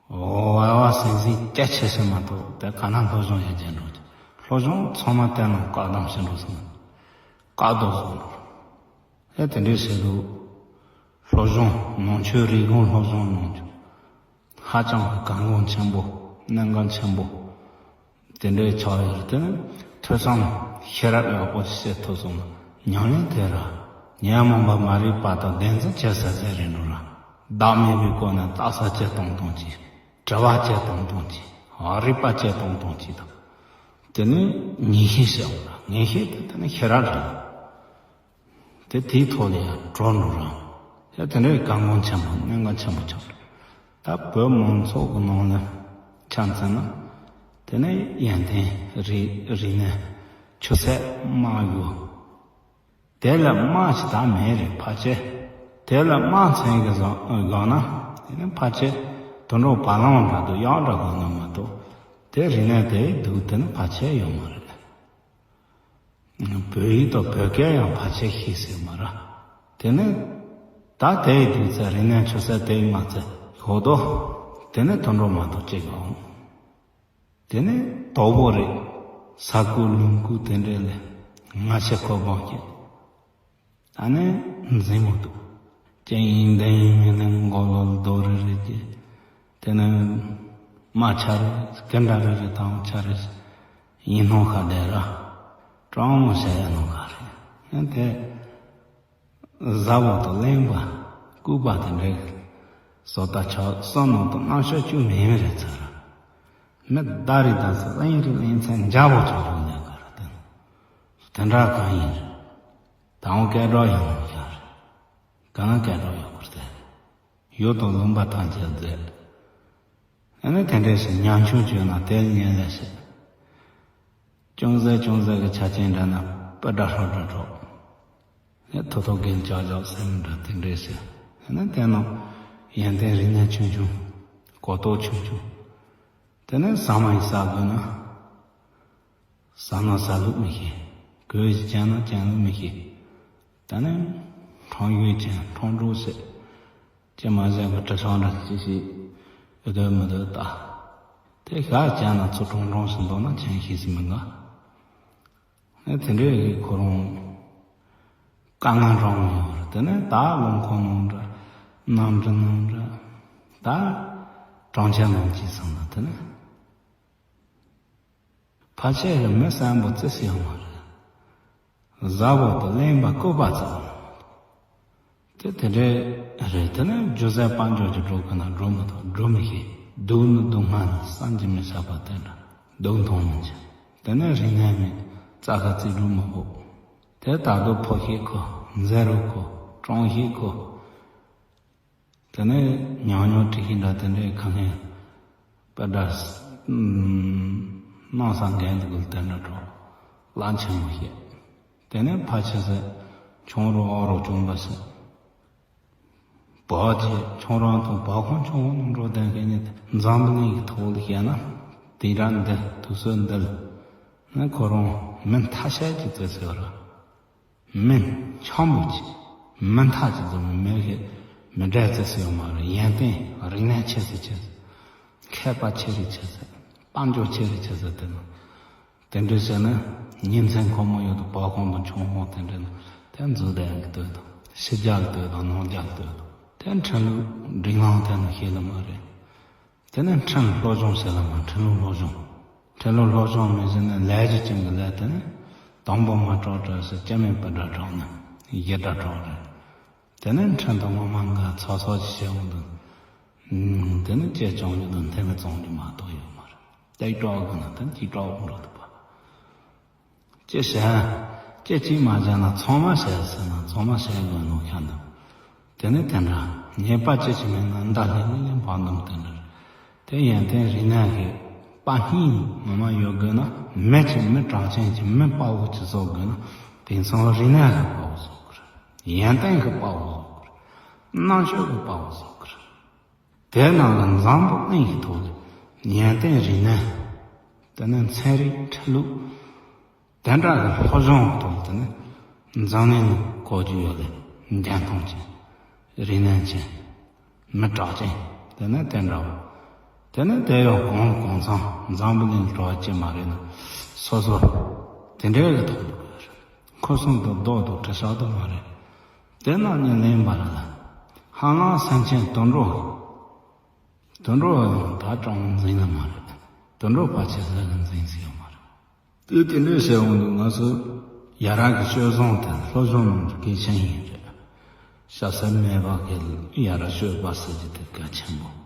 འོ་བ་བ་ཟིང་ཟིང་སྐད་ཆེ་ཆེ་མ་གཏོགས་དེ་ག་ན་སློབ་སྦྱོང་ཡང་བྱེད་འགྲོ་རྒྱུ། སློབ་སྦྱོང་ཚང་མ་དེ་ནང་བཀག་སྡོམ་བྱེད་འགྲོ་སོང་། བཀག་སྡོམ་བཟོ་འགྲོ། ཨེ་དེ་འདྲའི་བྱེད་དུས། སློབ་སྦྱོང་ནང་ཆོས་རིག་གཞུང་སློབ་སྦྱོང་གནང་རྒྱུ། ཧ་ཅང་གི་གལ་འགངས་ཆེན་པོ། གནད་འགག་ཆེན་པོ། དེ་འདྲའི་ཆགས་ཡོད་རེད། དེ་ནི་ཐོས་བསམ་ཤེས་རབ་ཡག་པོ་བྱེད་ཐུབ་སོང་ན་ཉམས་ལེན་དེ་ར། ཉོན་མོངས་པ་མ་རིག་པ་དང་བདེན་འཛིན་ཇེ་ཟབ་ཟབ་རེད་འགྲོ་ར། བདག་མེད་པའི་སྒོ་ནས་བརྟག་དཔྱད་ཇེ་ཏོག་ཏོག་བྱས། དྲི་བ་ཇེ་ཏོག་ཏོག་བྱས། རིག་པ་ཇེ་ཏོག་ཏོག་བྱས་དང་། དེ་ནི་ངེས་ཤེས་ཟེར་བ་ར། ངེས་ཤེས་དེ་དེ་ནི་ཤེས་རབ་རེད། དེ་དེའི་ཐོག་ལ་ཡང་འགྲོ་འགྲོ་རང་། ཡང་དེ་འདྲའི་གལ་འགངས་ཆེན་པོ་གནད་འགག་ཆེན་པོ་ཆགས་རེད། ད་བོད་མང་ཚོགས་ཀྱི་ནང་ལ་ཆ་མཚོན་ན། དེ་ནས་ཡོན་ཏན་རིག་རིག་གནས་ཆུ་ཚད་དམའ་ཡོད། དེ་ལས་དམའ་ཞིག་ད་མེད་རེད་ཕལ་ཆེར། དེ་ལས་དམའ་ཚན་གྱི་བཟང་བཟང་ན་དེ་ནས་ཕལ་ཆེར་དུད་འགྲོ་བ་ལང་འདྲ་འདུག་ཡག་འདྲ་གང་ན་མ་གཏོགས། དེ་རིག་གནས་དེ་འདུག་དེ་ནི་ཕལ་ཆེར་ཡོད་མ་རེད། བོད་ཡིག་དང་བོད་སྐད་ཡང་ཕལ་ཆེར་ཤེས་སྲིད་མ་རེད། དེ་ནས་ད་དེའི་དུས་ཚོད་རིག་གནས་ཆུ་ཚད་དེའི་མ་ཚད་ཡོད་དོ། དེ་ནས་དུད་འགྲོ་མ་གཏོགས་གཅིག་ཡོང་། དེ་ནས་དོག་པོ་རེད། ས་ཁུག་ལུང་ཁུག་དེ་འདྲས་ལས་ང་ཆེ་ཁོ་སྦོམ་སྐྱེ། ད་ནི་འཛིང་མོ་འདུག་ཅན་ཡིན་འདི་ཡིན་མིན་ནི་མགོ་ལོག་རྡོ་རི་རེད་ཀྱི། དེ་ནི་མ་ཆ་རེད། སྐད་འདྲ་རེ་རེ་དང་ཆ་རེད། ཡིན་སྣང་ཁ་བདེ་ར། གྲང་མོ་བྱ་ཡ་སྣང་ཁ་རེད། ཡང་དེ་གཟབ་པོ་དང་གླེན་པ་ལྐུགས་པ་དེ་འདྲའི་བཟོ་ལྟ་ཆགས་བསམ་ནང་དུ་རྣམ་ཤོག་བཅུ་མེད་མི་རེད་ཚར། མི་ད་རེས་ད་ཚོ་གླེན་རེད་གླེན་ཚད་འཇའ་པོ་ཆགས་ཡོང་ནས་ག་རེ་དེ་དེ་འདྲ་གང་ཡིན་རེད། དང་སྐད་གྲགས་ཡོད་ནོ་ཡ་རེད། གང་སྐད་གྲགས་ཡོད་དགོས་ཏེ། ཡོད་དང་ལུང་པ་ཐམས་ཅད་མཛད། ཨ་ནི་དེ་འདྲས་སུ་ཉམ་ཆུང་བྱོས་ན་དེ་ཉན་ལས་ཤེས། ཅུང་ཟད་ཅུང་ཟད་ཀྱི་ཆ་རྐྱེན་འདྲ་ན་སྤུ་འདྲ་ཧྲོ་འདྲ་འགྲོ། ཨེ་ཐོ་ཐོ་རྒན་ཅག་ཅག་སེམས་འདྲ་དེ་འདྲས་ཤེས། ཨ་ནི་དེ་ནང་ཡོན་ཏན་རིག་གནས་ཆུང་ཆུང་། གོ་རྟོགས་ཆུང་ཆུང་། དེ་ནས་ཟ་མ་ཡི་ཟ་དགོས་ན། ཟ་ན་ཟ་ལུགས་མི་ཤེས། གོས་ཤིག་གྱོན་ན་གྱོན་ལུགས་མི་ཤེས། ད་ནི་ཁྲོམ་ཡུལ་ཅན་ཁྲོམ་འགྲོ་ཟེར། ཅི་མ་ཟད་པ་གྲི་ཤང་འདྲ་ཅི་ཞིག་ཨེ་འདོད་མི་འདོད་ལྟ། དེ་ཤ་གྱོན་ན་ཚུར་ཁྲོམ་ཁྲོམ་ཞིག་འདུག་ན་གྱོན་ཤེས་སི་མི་འགའ། ཨེ་དེ་འདྲའི་ཁོ་རང་དཀའ་ངལ་རང་ཡོད་རེད། དེ་ནས་ད་རླངས་འཁོར་ནང་འདྲ། གནམ་གྲུ་ནང་འདྲ། ད་གྲོང་ཁྱེར་ནང་སྐྱེས་སོང་ན་དེ་ནས། ཕལ་ཆེར་གྱི་མི་བསམ་པོ་བརྩི་སྲིད་ཡོད་མ་རེད། གཟབ་པོ་དང་གླེན་པ་ལྐུགས་པ་ཙམ། དེ་དེ་འདྲའི་རེད། དེ་ནས་རྒྱུ་ཟས་དཔལ་འབྱོར་གྱི་འགྲོ་གི་ན་འགྲོ་མི་ཐུབ། འགྲོ་མི་ཤེས། སྡུག་ནི་སྡུག་བསྔལ་ནི་བསམ་གྱིས་མི་ཁྱབ་པ་དེ་འདྲ་སྡུག་མཐོང་མི་བྱེད། དེ་ནས་རིག་གནས་མེད། རྩ་ཁ་རྩིས་འགྲོ་མི་ཕོད། དེ་ད་དུང་ཕོ་ཤེས་ཁོ། མཛེས་རུ་ཁོ། གྲོང་ཤེས་ཁོ། དེ་ནས་ཉག་ཉོག་བྲིས་ཤིང་འདྲ་དེ་འདྲའི་ཁ་ངན་པ་འདྲ། སྣང་ས་འགན་དུ་དགོས་དེ་འདྲ་འགྲོ་ལ་ཆེན་མོ་བཤད། དེ་ནས་ཕ་ཆེ་ཟེར། ཆུང་རུ་ཨོ་རུ་ཆུང་པ་ཟེར། བ་ཆེ་ཆུང་རང་དང་བ་ཁོང་ཆུང་བོ་ནང་འགྲོ་དན་མཁན་ཉིད་འཛམ་བུ་གླིང་གི་ཐོག་ལ་བཤད་ན་དེ་འདྲ་འདི་དུས་ཚོད་འདི་ལ་ནི་ཁོ་རང་མི་ཐ་ཤལ་གྱི་བརྩི་ཟེར་བ་ར། མི་འཆམ་པོ་ཅིག་མི་མཐའ་ཅིག་འཛོམས་པའི་མི་ཞིག་མི་འདྲ་ཙི་སི་ཡོད་མ་རེད། ཡོན་ཏན་རིག་གནས་ཆེ་སི་ཆེ་སི། མཁས་པ་ཆེ་རི་ཆེ་སི། དཔལ་འབྱོར་ཆེ་རི་ཆེ་སི། དེ་ནི་དེ་འདྲ་བྱས་ན་ ཉིན་མཚན་ཁོ་མོ་ཡོད་དུ་པ་ཁོང་དང་ཆུང་མོ་དེ་འདྲ་ན་དེ་མཛོད་དེ་ཡང་གི་ལྟོས་དང་ཕྱི་རྒྱ་གི་ལྟོས་དང་ནང་རྒྱ་གི་ལྟོས་དང་དེ་འཕྲིན་ལུགས་འབྲིང་ལང་དེ་ནི་ཤེས་ལ་མ་རེད། དེ་ནས་འཕྲིན་སློབ་སྦྱོང་བྱེད་ལ་མ་འཕྲིན་ལུགས་སློབ་སྦྱོང་། འཕྲིན་ལུགས་སློབ་སྦྱོང་མི་བྱེད་ན་ལས་ཀྱི་རྐྱེན་གྱི་ལས་དེ་ནི་དང་པོ་མ་གྲོགས་གྲོགས་སུ་སྐྱེ་མེད་པ་འདྲ་གྲོགས་ན་ཡི་འདྲ་གྲོགས་རེད། དེ་ནས་འཕྲིན་དང་ངོ་མ་འགའ་ཚོགས་ཚོགས་ཀྱི་བྱེད་འོང་དུ། དེ་ནི་ཅེས་བྱུང་རྒྱུ་དང་འཐེན་གྱི་བཙོང་རྒྱུ་མ་གཏོགས་ཡོད་མ་རེད། ཏེག་ཀྲོག་གི་ན་དེ་ཅིག་ཀྲོག་འགྲོ་ཐུབ་པ། ཅི་བྱ། ཅི་གཅིག་མ་བྱས་ན་ཚང་མ་བྱས་ཟེར་ན་ཚང་མ་བྱས་དགོས་ནོ་ཁྱད་འདུག་དེ་ནི་དེ་འདྲ། ཉེས་པ་ཅི་ཞིག་མེད་ན་མདའ་ལྷེ་ལེ་ལེ་འཕང་འདུམ་དེ་འདྲ། དེ་ཡོན་ཏན་རིག་གནས་ཀྱི་དཔའ་སྙིང་ངོ་མ་ཡོད་དགོས་ན། མི་གཅིག་མི་གྲགས་ཅན་གྱི་མི་དཔའ་བོ་གཅིག་བཟོ་དགོས་ན། དེང་སང་རིག་གནས་ཀྱི་དཔའ་བོ་བཟོ་དགོས་རེད། ཡོན་ཏན་གྱི་དཔའ་བོ་བཟོ་དགོས་རེད། རྣམ་དཔྱོད་ཀྱི་དཔའ་བོ་བཟོ་དགོས་རེད། དེ་རྣམས་ལ་འཛམ་བུ་གླིང་གི་ཐོག་ལ་ཡོན་ཏན་རིག་གནས། དེ་ནས་ཚན་རིག་འཕྲུལ་ལུགས། དེ་འདྲ་གི་སློབ་སྦྱོང་གི་ཐོག་དེ་ནས་འཛམ་གླིང་ལ་གོ་རྒྱུ་ཡོད་ལེ། འགན་ཐོང་ཅན། རིག་གནས་ཅན། མི་གྲགས་ཅན། དེ་ནས་དེ་འདྲ་བ། དེ་ནས་དེ་ཡང་གང་གང་ཚང་འཛམ་བུ་གླིང་འགྲོ་བ་ཅན་མ་རེད་ན། སོ་སོ། དེ་འདྲའི་གི་ཐོག་ཏུ་ཁོ་སོང་དུ་ལྡོག་ཏུ་གྲི་ཤག་ཏུ་མ་རེད། དེ་རྣམས་ཉིད་ལེན་པ་ལ། ཧ་ལམ་སེམས་ཅན་དུད་འགྲོ། དུད་འགྲོ་ཡང་ད་གྲངས་འཛིན་ལ་མ་རེད། དུད་འགྲོ་ཕལ་ཆེར་ཟ་གི་འཛིན་ཟིན་ཡོད་མ་རེད། དེ་དེ་འདྲའི་ཟེར་འོང་དུས་ང་ཚོ་ཡ་རབས་ཀྱི་སྤྱོད་བཟང་དེ་སློབ་སྦྱོང་གནང་རྒྱུ་གལ་ཆེན་ཡིན་རེད། ཤ་ཟ་མེད་པ་གི་ཡ་རབས་སྤྱོད་པ་ཟེར་རྒྱུ་དེ་གལ་ཆེན་པོ།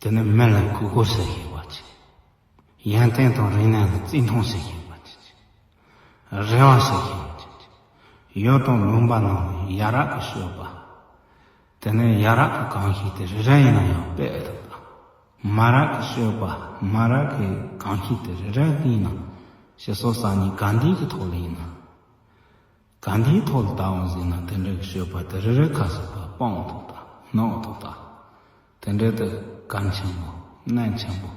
དེ་ནི་མི་ལ་གུས་བཀུར་ཟེར་ཤེས་པ་བྱེད། ཡོན་ཏན་དང་རིག་གནས་ལ་བརྩི་མཐོང་ཟེར་ཤེས་པ་བྱེད། རེ་བ་ཟེར་ཤེས་པ་བྱེད། ཡུལ་དང་ལུང་པ་ནང་ཡ་རབས་ཀྱི་སྤྱོད་པ། དེ་ནས་ཡ་རབས་ཀྱི་གོམས་གཤིས་དེ་རེ་རེ་ཡིན་ན་ཡང་སྤེལ་ཐུབ་པ། མ་རབས་ཀྱི་སྤྱོད་པ་མ་རབས་ཀྱི་གོམས་གཤིས་དེ་རེ་རེ་ཡིན་ན་ཞེ་སོགས་སང་ཉིན་དགའ་ལྡན་གྱི་ཐོག་ལ་ཡིན་ན། གང་དེའི་ཐོག་ལ་བལྟ་འོང་ཟེར་ན་དེ་འདྲའི་སྤྱོད་པ་དེ་རེ་རེ་ཁ་ཟེར་བ་སྤང་ཐུབ་ད་སྣང་ཐུབ་ད། དེ་འདྲའི་དེ་གལ་ཆེན་པོ་གནད་ཆེན་པོ་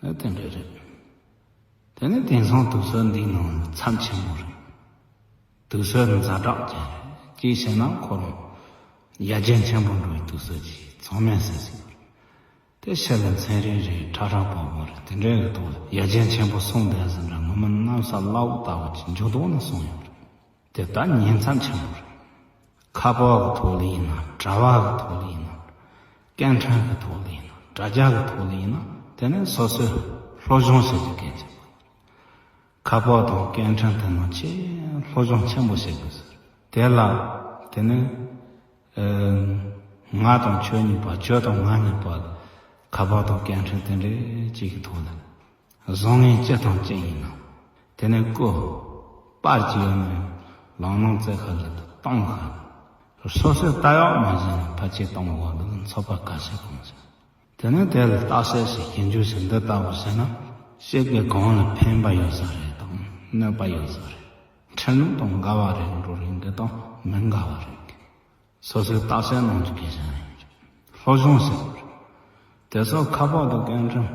ཨེ་དེ་འདྲ་རེད། དེ་ནི་དེང་སང་དུག་སོལ་འདིའི་ནང་ལ་ཚབས་ཆེན་པོ་རེད། དུག་སོལ་ཛ་དྲག་ཅན་རེད། ཅིའི་ཕྱིར་ན་ཁོ་རང་ཡ་རྒྱལ་ཆེན་པོ་འགྲོ་བའི་དུག་སོལ་གྱིས་ཚང་མས་ཟིན་ཟིན་པ་རེད། དེ་ཕྱི་ལ་ཚན་རིག་རེད་ཁྲ་ཁྲ་བོ་བོ་རེད། དེ་འདྲའི་གི་ཐོག་ལ་ཡ་རྒྱལ་ཆེན་པོ་གསུངས་བསྡད་ཟིན་འདྲ་ངོ་མ་གནམ་ས་བླ་འོག་ལྟ་བུ་ཅིག་འཇུག་ལྡོག་ནས་གསུངས་ཡོད་རེད། དེ་ལྟར་ཉེན་ཚབས་ཆེན་པོ་རེད། ཁ་པར་གི་ཐོག་ལ་ཡིན་ན་དྲ་བ་གི་ཐོག་ལ་ཡིན་ན་སྐད་འཕྲིན་གི་ཐོག་ལ་ཡིན་ན་དྲ་རྒྱ་གི་ཐོག་ལ་ཡིན་ན་དེ་ནི་སོ་སོས་སློབ་སྦྱོང་བྱེད་རྒྱུ་གལ་ཆེན་པོ་རེད། ཁ་པར་དང་སྐད་འཕྲིན་དེ་ནང་ཆེས་སློབ་སྦྱོང་ཆེན་པོ་བྱེད་དགོས་ཟེར། དེ་ལ་དེ་ནི་ཨ་ང་དང་ཁྱོད་གཉིས་བར་ཁྱོད་དང་ང་གཉིས་བར་ཁ་པར་དང་སྐད་འཕྲིན་དེ་འདྲའི་གཅིག་གི་ཐོག་ལ་བཟང་ངན་ཅི་དང་ཅི་ཡིན་ན་དེ་ནི་ཀོ་པར་གྱི་ཡོད་ན་ལང་ལོང་བཙལ་ཁ་ལ་གཏོང་ཁ་སོ་སོས་ལྟ་ཡག་མ་བྱས་ན་ཕལ་ཆེར་གཏོང་དགོས་འདུག་ཚོད་དཔག་ག་ཤེད་གང་བྱས། དེ་ནས་དེ་ལ་བརྟག་དཔྱད་ཞིག་ཞིབ་འཇུག་ཞིག་འདི་ལྟ་བུ་བྱས་ན་ཤེས་དགོས། གང་ལ་ཕན་པ་ཡོད་ས་རེད་དང་གནོད་པ་ཡོད་ས་རེད། འཕྲིན་ལུགས་དང་འགལ་བ་རེད་འགྲོ་རིང་གི་དང་མི་འགལ་བ་རེད། སོ་སོས་བརྟག་དཔྱད་གནང་རྒྱུ་གལ་ཆེན་རེད། སློབ་སྦྱོང་ཟེར་བ་རེད། དེ་ཚོ་ཁ་པར་དང་སྐད་འཕྲིན་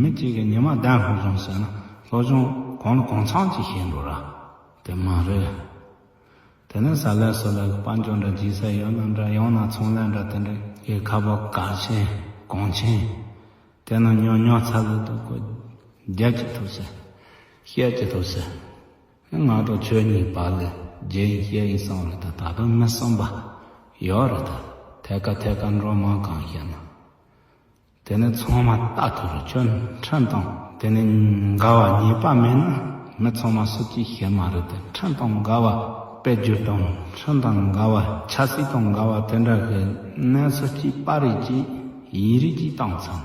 མི་གཅིག་གིས་ཉི་མ་བདུན་སློབ་སྦྱོང་བྱས་ན་སློབ་སྦྱོང་གང་ལ་གང་འཚམ་ཅིག་ཤེས་འགྲོ་ར་དེ་མ་རེད། དེ་ནས་ཟ་ལེ་སོ་ལེ་གི་དཔལ་འབྱོར་འདྲ་རྒྱས་ས་ཡོད་ན་འདྲ་ཡང་ན་ཚོང་ལས་འདྲ་དེ་འདྲ་གི་ཁ་པར་ག་ཆེན་གོང་ཆེན། དེ་ན་ཉོ་ཉོ་ཚ་ལུ་དུ་ཁོ་རྒྱ་ཅི་ཐུབ་ཟེར། བཤད་ཅི་ཐུབ་ཟེར། ང་དང་ཁྱོད་གཉིས་བར་ལ་རྒྱ་ཡིན་བཤད་ཡིན་གསུངས་རེད་ད། ད་དུང་མི་གསུམ་པ་ཡོད་རེད་ད། ཐད་ཀ་ཐད་ཀ་འགྲོ་མང་གང་བཤད་ན། དེ་ནི་ཚང་མ་ལྟ་ཐུབ་རེད། ཁྱོད་འཕྲིན་བཏང་དེ་ནི་འགལ་བ་ཉེས་པ་མེད་ན་མི་ཚང་མ་སུ་གཅིག་ཤེས་མ་རེད་དེ། འཕྲིན་དང་འགལ་བ་དཔེ་བརྗོད་དང་འཕྲིན་དང་འགལ་བ་ཆབ་སྲིད་དང་འགལ་བ་དེ་འདྲ་གི་གནས་ཚུལ་གཅིག་པར་རིས་གཅིག་ཡིག་རིས་གཅིག་བཏང་ཚར་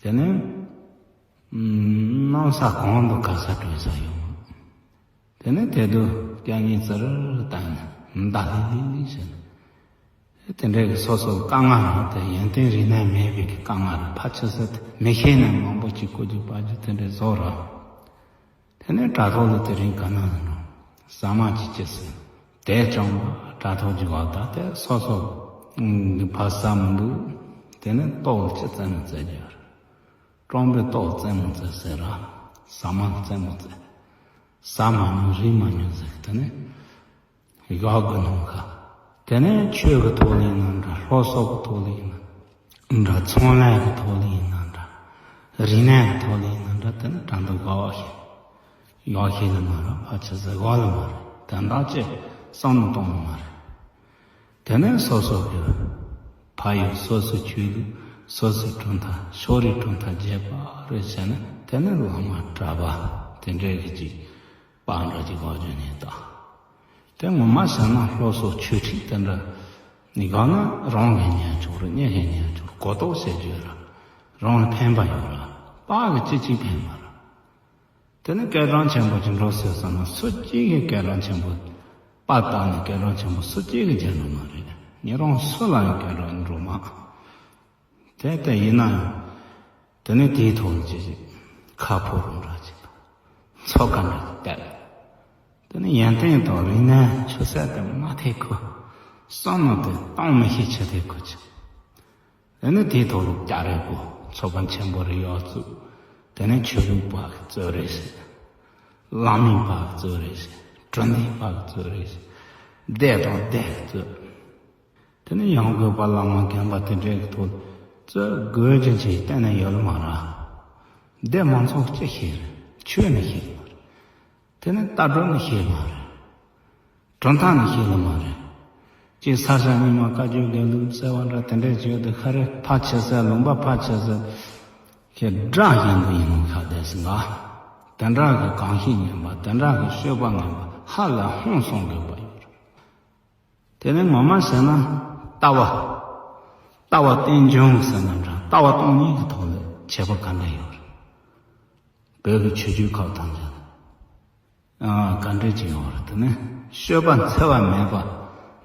དེ་ནི་གནམ་ས་གང་དུ་ག་ས་བྲོས་ས་ཡོང་། དེ་ནས་དེ་དུ་སྐད་ངན་ཙིར་བཏང་ནས་མདའ་ལི་ལི་ལི་བྱས་ནས། དེ་འདྲའི་གི་སོ་སོ་དཀའ་ངལ་རེད་དེ། ཡོན་ཏན་རིག་གནས་མེད་པའི་གི་དཀའ་ངལ་རེད། ཕལ་ཆེར་ཟེར་མི་ཤེས་ནས་མང་པོ་ཅིག་བཀོལ་རྒྱུ་པར་རྒྱུ་དེ་འདྲའི་བཟོ་ར། དེ་ནས་དྲ་ཐོག་ལ་དེ་རིང་ག་ན་ལ་འགྲོ་ཟ་མ་ཅིག་ཅི་ཟེར་དེ་ཅང་དྲ་ཐོག་ཅིག་བ་ད་དེ་སོ་སོ་གི་ཕ་ས་མི་འདུག་དེ་ནས་ལྟོགས་ལ་ཅི་བཙལ་ན་བཙལ་རྒྱུ་རེད། ཀྲོང་པའི་ལྟོགས་བཙལ་མ་བཙལ་ཟེར་ར། ཟ་མ་བཙལ་མ་བཙལ། ཟ་མ་ཉོ་རིན་མ་ཉོ་ཟེར་དེ་ནས། ཡག་གི་ནང་ཁ། དེ་ནས་ཆོས་ཀྱི་ཐོག་ལ་ཡིན་ན་འདྲ། སློབ་གསོ་གི་ཐོག་ལ་ཡིན་ན་འདྲ། ཚོང་ལས་ཀྱི་ཐོག་ལ་ཡིན་ན་འདྲ། རིག་གནས་ཀྱི་ཐོག་ལ་ཡིན་ན་འདྲ། དེ་ནས་དྲ་འདུག་དགའ་བ་ཞིག་ ཡག་ཤོས་ལ་མ་རེད། ཕལ་ཆེར་ཟེར་ག་ལ་མ་རེད། དོན་དག་ཅིག་བསམ་བློ་གཏོང་ལ་མ་རེད། དེ་ནས་སོ་སོ་གི་ཕ་ཡུལ། སོ་སོའི་ཆོས་ལུགས། སོ་སོའི་གྲུབ་མཐའ། ཕྱོགས་རིས་གྲུབ་མཐའ་བརྗེད་པ་རེ་བྱས་ན། དེ་ནས་བླ་མ་གྲྭ་པ་དེ་འདྲའི་གི་ཅིག་པར་འདྲ་ཅིག་འགོག་རྒྱུ་ནས་ད། དེ་ངོ་མ་བྱས་ན་སློབ་གསོ་ཆོས་ཁྲིད་དེ་འདྲ་ནི་གང་ན། རང་གིས་ཉན་ཆོག་རེད། གཉེན་གིས་ཉན་ཆོག་རེད། གོ་རྟོགས་བྱེད་རྒྱུ་ར། རང་ལ་ཕན་པ་ཡོད་ར། པར་གི་ཅི་ཅིག་ཕན་པ་ར། དེ་ནི་སྐད་གྲགས་ཆེན་པོ་ཅིག་འགྲོ་ཟེར་བསམ་ན། སུ་གཅིག་གིས་སྐད་གྲགས་ཆེན་པོ་པར་བཏབ་ནས་སྐད་གྲགས་ཆེན་པོ་སུ་གཅིག་གིས་རྒྱག་ནི་མ་རེད། ཉེ་རང་སུ་ལ་ཡང་སྐད་གྲགས་འགྲོ་མ། དེ་ལྟ་ཡིན་ན་ཡང་། དེ་ནི་དེའི་ཐོག་ལ་ཅི་ཞིག་ཁ་ཕོ་རུ་འདྲ་ཅིག་དང་། ཚོ་ཁ་འདྲ་ཅིག་བལྟས། དེ་ནི་ཡོན་ཏན་དང་རིག་གནས་ཆུ་ཚད་དེ་མ་ཐེག་གོ། བསམ་བློ་དེ་གཏོང་མི་ཤེས་ཆ་ཐེག་གོ་ཅིག། དེ་ནི་དེའི་ཐོག་ལ་སྐྱ་རེ་གོ། ཚོགས་པ་ཆེན་པོ་རེ་ཡར་བཙུགས། དེ་ནི་ཆོས་ལུགས་པ་གི་གཙོས་རེད་ཟེར། བླ་མའི་པ་གི་གཙོས་རེད་ཟེར། གྲུབ་མཐའི་པ་གི་གཙོས་རེད་ཟེར། སྡེ་དང་སྡེ་གི་གཙོས། དེ་ནི་ཡང་སྒོས་པ་བླ་མ་རྒན་པ་དེ་འདྲའི་གི་ཐོག་གཙོས་དགོས་རྒྱུ་ཅིག་གཏན་ནས་ཡོད་ལ་མ་རེད། སྡེ་མང་ཚོགས་ཅི་ཤེས་རེད། ཆོས་ནི་ཤེས་ལ་མ་རེད། དེ་ནི་ལྟ་གྲུབ་ནི་ཤེས་ལ་མ་རེད། གྲུབ་མཐའ་ནི་ཤེས་ལ་མ་རེད། ཅིག་ས་སྐྱ་རྙིང་མ་བཀའ་བརྒྱུད་དགེ་ལུགས་ཟེར་བ་འདྲ་དེ་འདྲས་ཅིག་ཡོད་དེ། ཁ་རེ་ཕལ་ཆེ་ས་ལུང་པ་ཕལ་ཆེ་ས་ཁྱེད་སྒྲ་གཞན་དུ་ཡིན་ནོ་ཁ་བསྡད་ཟིན་ག། དེ་འདྲ་གི་གང་ཤེས་ངན་པ། དེ་འདྲ་གི་སྤྱོད་པ་ངན་པ་ཧ་ལས་ཧང་སང་དགོས་པ་ཡོད་རེད། དེ་ནས་ངོ་མ་བྱས་ན་ལྟ་བ། ལྟ་བ་རྟེན་འབྱུང་ཟེར་ན་འདྲ། ལྟ་བ་སྟོང་ཉིད་ཀྱི་ཐོག་ལ་ཁྱད་པར་ག་འདྲ་ཡོད་རེད། བོད་ཀྱི་ཆོས་བརྒྱུད་ཁག་དང་འདྲ། ཨ། ག་འདྲ་ཅིག་ཡོད་རེད། དེ་ནས་སྤྱོད་པ་འཚེ་བ་མེད་པ།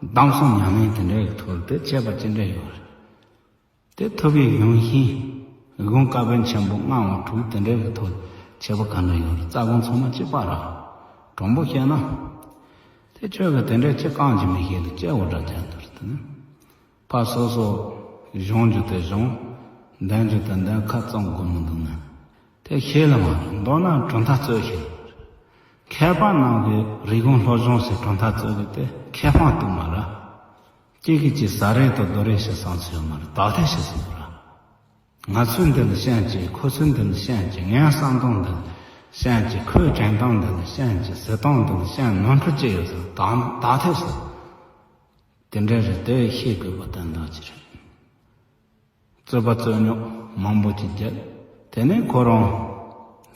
སྡོམ་གསུམ་ཉམས་ལེན་དེ་འདྲའི་གི་ཐོག་ལ་དེ་ཁྱད་པར་ཅི་འདྲ་ཡོད་རེད། དེ་ཐུབ་པའི་ཡོན་ཤིང་། དགོངས་དཀའ་བོན་ཆེན་པོ་ལྔ་བ་དྲུག་དེ་འདྲའི་གི་ཐོག་ལ་ཁྱད་པར་ག་འདྲ་ཡོད་རེད། རྩ་དགོངས་ཚང་མ་གཅིག་པ་ར། དྲང་པོ་བཤད་ན། དེ་ཁྱོད་ཀྱི་དེ་འདྲའི་ཅི་གང་ཅི་མི་ཤེས་ལ་སྐྱེ་བོ་འདྲ་ཅན་དུ་རེད། དེ་ནི་ཕར་སོ་སོ་སྦྱོང་རྒྱུ་དེ་སྦྱོང་། འདོན་རྒྱུ་དེ་འདོན། ཁ་བཙུམ་དགོས་མི་འདུག་ན། དེ་ཤེས་ལ་མ་རེད། མདོར་ན་གྲུབ་མཐའ་རྩོད་ཤེས་ལ་མ་རེད། མཁས་པ་རྣམས་ཀྱིས་རིག་གཞུང་སློབ་སྦྱོང་ཟེར་གྲུབ་མཐའ་རྩོད་རྒྱུ་དེ་ཁེ་ཕན་གཏོང་མ་ར། གཅིག་གིས་གཅིག་ཟ་རེས་དང་རྡོ་རེས་བྱེད་བསམ་ཚུལ་ཡོད་མ་རེད། དག་ཐེར་བྱེད་བསམ་ར། ང་ཚོས་འདི་ལ་ཤན་གཅིག། ཁོ་ཚོས་འདི་ལ་ཤན་གཅིག། ངའི་བསམ་སྟངས་འདི་ལ་ཤན་གཅིག། ཁོའི་དྲན་སྟངས་འདི་ལ་ཤན་གཅིག། ཟེར་སྟངས་འདི་ལ་ཤན། ནོར་འཁྲུལ་ཅི་ཡོད་ཟེར། དག་དག་ཐེར་བྱེད། དེ་འདྲ་རེད། དེ་ཤེས་དགོས་པ་དོན་དག་ཅིག་རེད། རྩོད་པ་རྩོད་རྙོག་མང་པོ་ཅིག་བརྒྱབ། དེ་ནས་ཁོ་རང་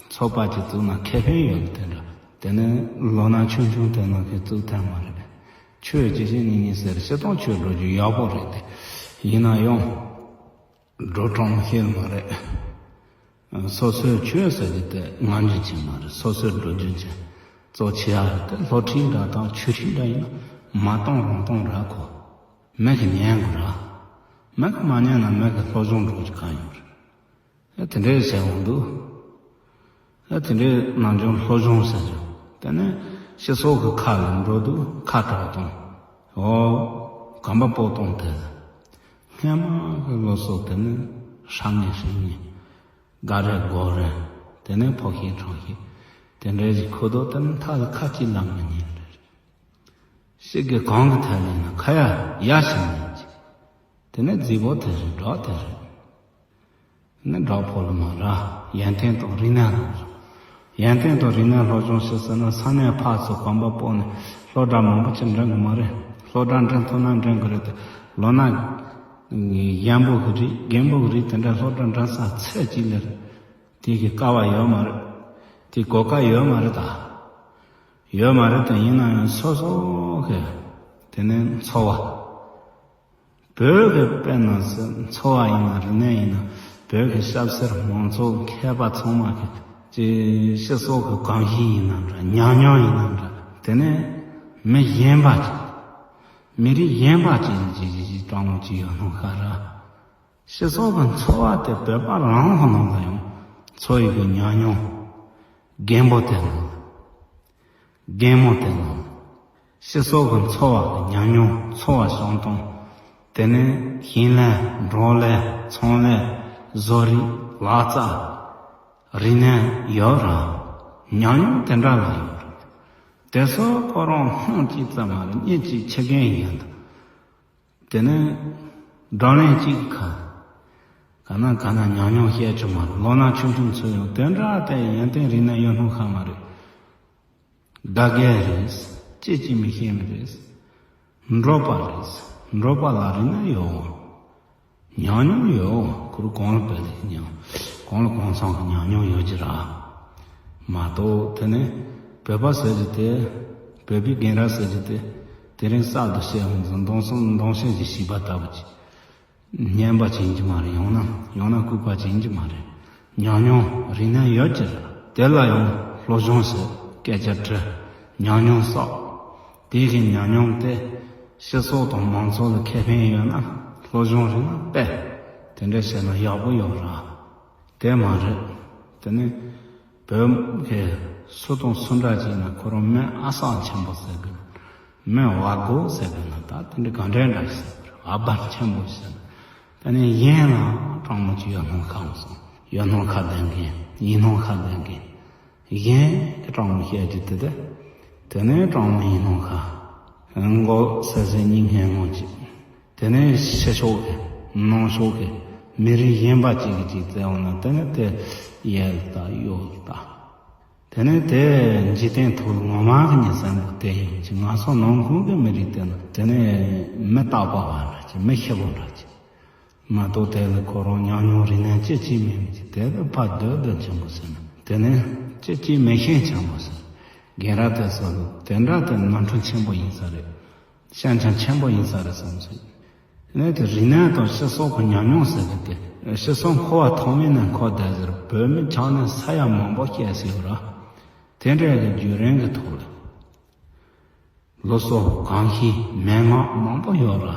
ཚོགས་པ་ཅིག་བཙུགས་ན་ཁེ་ཕན་ཡོད་པ་དེ་འདྲ། དེ་ནས་ལོ་ན་ཆུང་ཆུང་དེ་ནང་གི་བཙུགས་ཐལ་མ་རེད། ཆོས་ཅི་བྱེད་ནི་ཡིན་ཟེར། སྤྱིར་བཏང་ཆོས་སྒྲུབ་རྒྱུ་ཡག་པོ་རེད་དེ། ཡིན་ན་ཡང་འགྲོ་གྲོང་ཤེས་མ་རེད། སོ་སོའི་ཆོས་ཟེར་རྒྱུ་དེ་ངར་འཇོན་ཅིག་མ་རེད། སོ་སོའི་སྒྲུབ་རྒྱུ་ཅན་གཙོ་ཆེ་ཡ་རེད་དེ། སློབ་ཁྲིད་འདྲ་དང་ཆོས་ཁྲིད་འདྲ་ཡིན་ན་མ་གཏོང་རང་གཏོང་ར་གོ། མི་གིས་ཉན་དགོས་ར། མི་གིས་མ་ཉན་ན་མི་གིས་སློབ་སྦྱོང་འགྲོ་རྒྱུ་གང་ཡོད་རེད། ཨ། དེ་འདྲའི་བྱས་འོང་དུས། ཨ། དེ་འདྲའི་ནམ་རྒྱུན་སློབ་སྦྱོང་ཟེར་རྒྱུ་དེ་ནི་སྤྱི་ཚོགས་ཀྱི་ཁ་ལ་འགྲོ་དུས་ཁ་གྲག་དང་། འོ། གོམ་པ་སྤོ་སྟངས་དེ། སྔན་མ་གི་སློབ་གསོ་དེ་ནི་ཧྲ་ངེ་ཧྲིང་ངེ། དགའ་རེ་དགོད་རེ། དེ་ནས་ཕོ་ཤེས་ཁྲོ་ཤེས། དེ་འདྲའི་ཞིག་ཁུ་དོག་དེ་ནི་ཐག་ལ་ཁ་ཅིག་ལབ་མི་ཉན་རེད། ཞིག་གི་གང་གི་ཐད་ལས་ན་ཁ་ཡ་ཡ་ཞིག་མིན་གྱི། དེ་ནས་རྫིག་པོ་དེ་རེད། སྒྲོག་དེ་རེད། ནི་སྒྲོག་ཕོག་ལ་མ་ར། ཡོན་ཏན་དང་རིག་གནས་ལ་ར། ཡོན་ཏན་དང་རིག་གནས་སློབ་སྦྱོང་བྱེད་ཟེར་ན་ས་གནས་ཕར་ཚུར་གོམ་པ་སྤོ་ནས་སློབ་གྲྭ་མང་པོ་ཅིག་འགྲིམ་གི་མ་རེད། སློབ་གྲྭ་འགྲིམ་ཐུབ་ན་འགྲིམ་གི་རེད་དེ། ལོ་ན་ཡན་པོ་གི་རིགས་རྒན་པོ་གི་རིགས་དེ་འདྲ་སློབ་གྲྭ་འགྲིམ་ས་ཚད་ཅིག་ལ་རེད། དེ་གི་སྐལ་བ་ཡོད་མ་རེད། དེ་གོ་སྐབས་ཡོད་མ་རེད་ད། ཡོད་མ་རེད་དེ། ཡིན་ན་ཡང་སོ་སོ་གི་དེ་ནས་འཚོ་བ། བོད་ཀྱི་དཔེར་ན་ཟེར། འཚོ་བ་ཡིན་ན་རིག་གནས་ཡིན་ན། བོད་ཀྱི་ཞབས་སེར་མང་ཚོགས་མཁས་པ་ཚང་མ་གི་ཅིག་སྤྱི་ཚོགས་ཀྱི་གོམས་གཤིས་ཡིན་ན་འདྲ། ཉམས་མྱོང་ཡིན་ན་འདྲ། དེ་ནས་མི་གཞན་པ་ཅིག་མི་རིགས་གཞན་པ་ཅིག་ཅིག་ཅིག་ཅིག་སྤྲང་བོ་ཅིག་ཡོད་ནོ་ཁ་ར། སྤྱི་ཚོགས་ཀྱི་འཚོ་བ་དེ་བོད་པ་རང་གི་ནང་ལ་ཡང་འཚོ་ཡི་གི་ཉམས་མྱོང་རྒན་པོ་དེ་ནང་། རྒན་མོ་དེ་ནང་། སྤྱི་ཚོགས་ཀྱི་འཚོ་བ་གི་ཉམས་མྱོང་། འཚོ་བ་བྱུང་སྟངས། དེ་ནས་ཞིང་ལས། འབྲོག་ལས། ཚོང་ལས། བཟོ་རིག་ལག་རྩལ། རིག་གནས་ཡོད་ར། ཉམས་མྱོང་དེ་འདྲ་ལ་ཡོད་ར། དེ་ཚོ་ཁོ་རང་ཧོན་གཅིག་ཙམ་མ་རེད། གཉིས་གཅིག་ཁྱི་རྒན་ཡིན་འདུག་དེ་ནས་བགྲོ་གླེང་གཅིག་གི་ཁ། ག་ན་ག་ན་ཉམས་མྱོང་བཤད་རྒྱུ་མ་རེད། ལོ་ན་ཆུང་ཆུང་ཚོས་ཡང་དེ་འདྲ་དེ་ཡོན་ཏན་རིག་གནས་ཡོད་སྣང་ཁ་མ་རེད། དགའ་རྒྱལ་རེད། སྐྱིད་ཀྱི་མི་ཤེས་མི་རེད། འགྲོ་པ་རེད། འགྲོ་པ་ལ་རིག་ན་ཡོད། ཉམས་མྱོང་ཡོད། ཁུར་གོང་ལ་བལ་ལེ་ཉམས། གོང་ལ་གོང་སོང་གི་ཉམས་མྱོང་ཡོད་ཀྱི་ར། མ་གཏོགས་དེ་ནི་བོད་པ་ཟེར་གྱི་དེ། བོད་པའི་རྒན་རབས་ཟེར་གྱི་དེ། དེ་རིང་གསར་དུ་བཤད་འོང་ཙང་མདོང་སོང་མདོང་བཤད་ཀྱི་བྱིས་པ་ལྟ་བུ་ཅིག་སྙན་པ་ཅན་གྱི་མ་རེད། ཡང་ན་ཡང་ན་ལྐུགས་པ་ཅན་གྱི་མ་རེད། ཉམས་མྱོང་རིག་གནས་ཡོད་ཀྱི་རེད། དེ་ལ་ཡང་སློབ་སྦྱོང་ཟེར་སྐད་ཆ་དྲི། ཉམས་མྱོང་བསགས། དེ་གི་ཉམས་མྱོང་དེ་སྤྱི་ཚོགས་དང་མང་ཚོགས་ལ་ཁེ་ཕན་ཡོད་ན་སློབ་སྦྱོང་རིག་གནས་སྤེལ། དེ་འདྲ་བྱས་ན་ཡག་པོ་ཡོད་ར། དེ་མ་རེད། དེ་ནི་བོད་ཀྱི་སུ་དང་སུ་འདྲ་ཅིག་ན་ཁོ་རང་མི་ཨ་སང་ཆེན་པོ་ཟེར་དགོས། མི་བ་གོ་ཟེར་དགོས་ན་ད་དེ་འདྲ་ག་འདྲ་འདྲ་ཞིག་ཟེར་དགོས། ཨ་བར་ཆེན་པོ་ཟེར། དེ་ནི་གཞན་ལ་སྤྲང་མོ་ཅིག་ཡོད་སྣང་ཁ་འོང་སོང་། ཡོད་སྣང་ཁ་ལྡན་མཁན། ཡིན་སྣང་ཁ་ལྡན་མཁན། གཞན་གྱི་སྤྲང་མོ་བཤད་རྒྱུ་དེ་དེ། དེ་ནི་སྤྲང་མོ་ཡིན་སྣང་ཁ། མགོ་སེར་སེར་སྙིང་ངན་ངོ་ཅིག་དེ་ནས་ཕྱི་ཕྱོགས་ཀྱི་ནང་ཕྱོགས་ཀྱི་མི་རིགས་གཞན་པ་གཅིག་གིས་གཅིག་བཙལ་འོང་ན་དེ་ནས་དེ་གཡས་ལ་ལྟ། གཡོན་ལ་ལྟ། དེ་ནས་དེ་འཇིག་རྟེན་ཐོག་ངོ་མ་གི་ཉིན་གསལ་པོ་དེ་ཡིན་གྱི། ང་ཚོ་ནང་ཁུལ་གྱི་མི་རིགས་དེ་ནི་དེ་ནས་མི་རྟག་པ་བ་འདྲ་གྱི། མི་ཤི་བོ་འདྲ་གྱི། མ་གཏོགས་དེ་ལ་ཁོ་རང་ཉམས་མྱོང་རིག་གནས་ཅི་གཅིག་མེད་མི་གཅིག་དེ་ལ་ཕར་སྡོད་སྡོད་ཆེན་པོ་ཟེར་ན། དེ་ནས་ཅི་གཅིག་མི་ཤེས་ཆེན་པོ་ཟེར། རྒན་རབས་དེ་ཚོ་ལ་དེ་འདྲ་དེ་ནོར་འཁྲུལ་ཆེན་པོ་ཡིན་ས་རེད། ཞན་ཆ་ཆེན་པོ་ཡིན་ས་རེད་བསམ་སོང་། དེ་ནས་དེ་རིག་གནས་དང་སྤྱི་ཚོགས་ཀྱི་ཉམས་མྱོང་ཟེར་གི་དེ། སྤྱི་ཚོགས་འཁོར་བ་ཐོག་མེད་ནས་འཁོར་བསྡད་ཟེར། བོད་མི་ཆགས་ནས་ས་ཡ་མང་པོ་སྐྱེས་ཟེར་ར། དེ་འདྲའི་གི་བརྒྱུད་རིམ་གི་ཐོག་ལ། ལོ་སོ་གང་ཤེས་མན་ངག་མང་པོ་ཡོད་ར།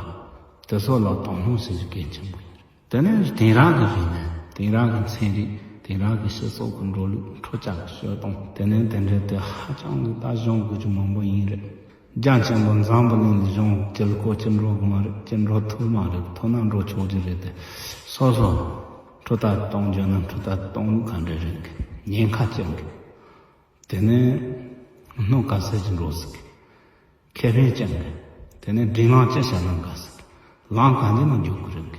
དེ་ཚོ་ལ་དོ་སྣང་བྱེད་རྒྱུ་གལ་ཆེན་པོ་ཡིན། དེ་ནས་དེང་རབས་ཀྱི་རིག་གནས། དེང་རབས་ཀྱི་ཚན་རིག་དེང་རབས་ཀྱི་སྤྱི་ཚོགས་ཀྱི་འགྲོ་ལུགས། འཕྲུལ་ཆས་ཀྱི་སྤྱོད་སྟངས། དེ་ནས་དེ་འདྲའི་དེ་ཧ་ཅང་གི་ད་སྦྱོང་དགོས་རྒྱུ་མང་པོ་ཡིན་རེད། རྒྱ་ཆེན་པོ་འཛམ་བུ་གླིང་ལ་སྦྱོང་སྤྱི་ལ་གོ་སྤྱི་འགྲོ་གི་མ་རེད། སྤྱི་འགྲོ་ཐུབ་མ་རེད། ཐུབ་ན་འགྲོ་ཆོག་གི་རེད་དེ། སོ་སོ་འཕྲུལ་དར་གཏོང་འཇོན་ན་འཕྲུལ་དར་གཏོང་ལུགས་ག་འདྲ་རེད་གི། ཉེན་ཁ་ཅན་གི། དེ་ནས་སྣུམ་ག་ཚད་ཅིག་འགྲོ་སྲིད་གི། ཁེ་ཕན་ཅན་གི། དེ་ནས་སྒྲིག་ལམ་ཅི་བྱས་ན་དགའ་སྲིད་གི། ལམ་གང་ཅི་ན་རྒྱུག་གི་རེད་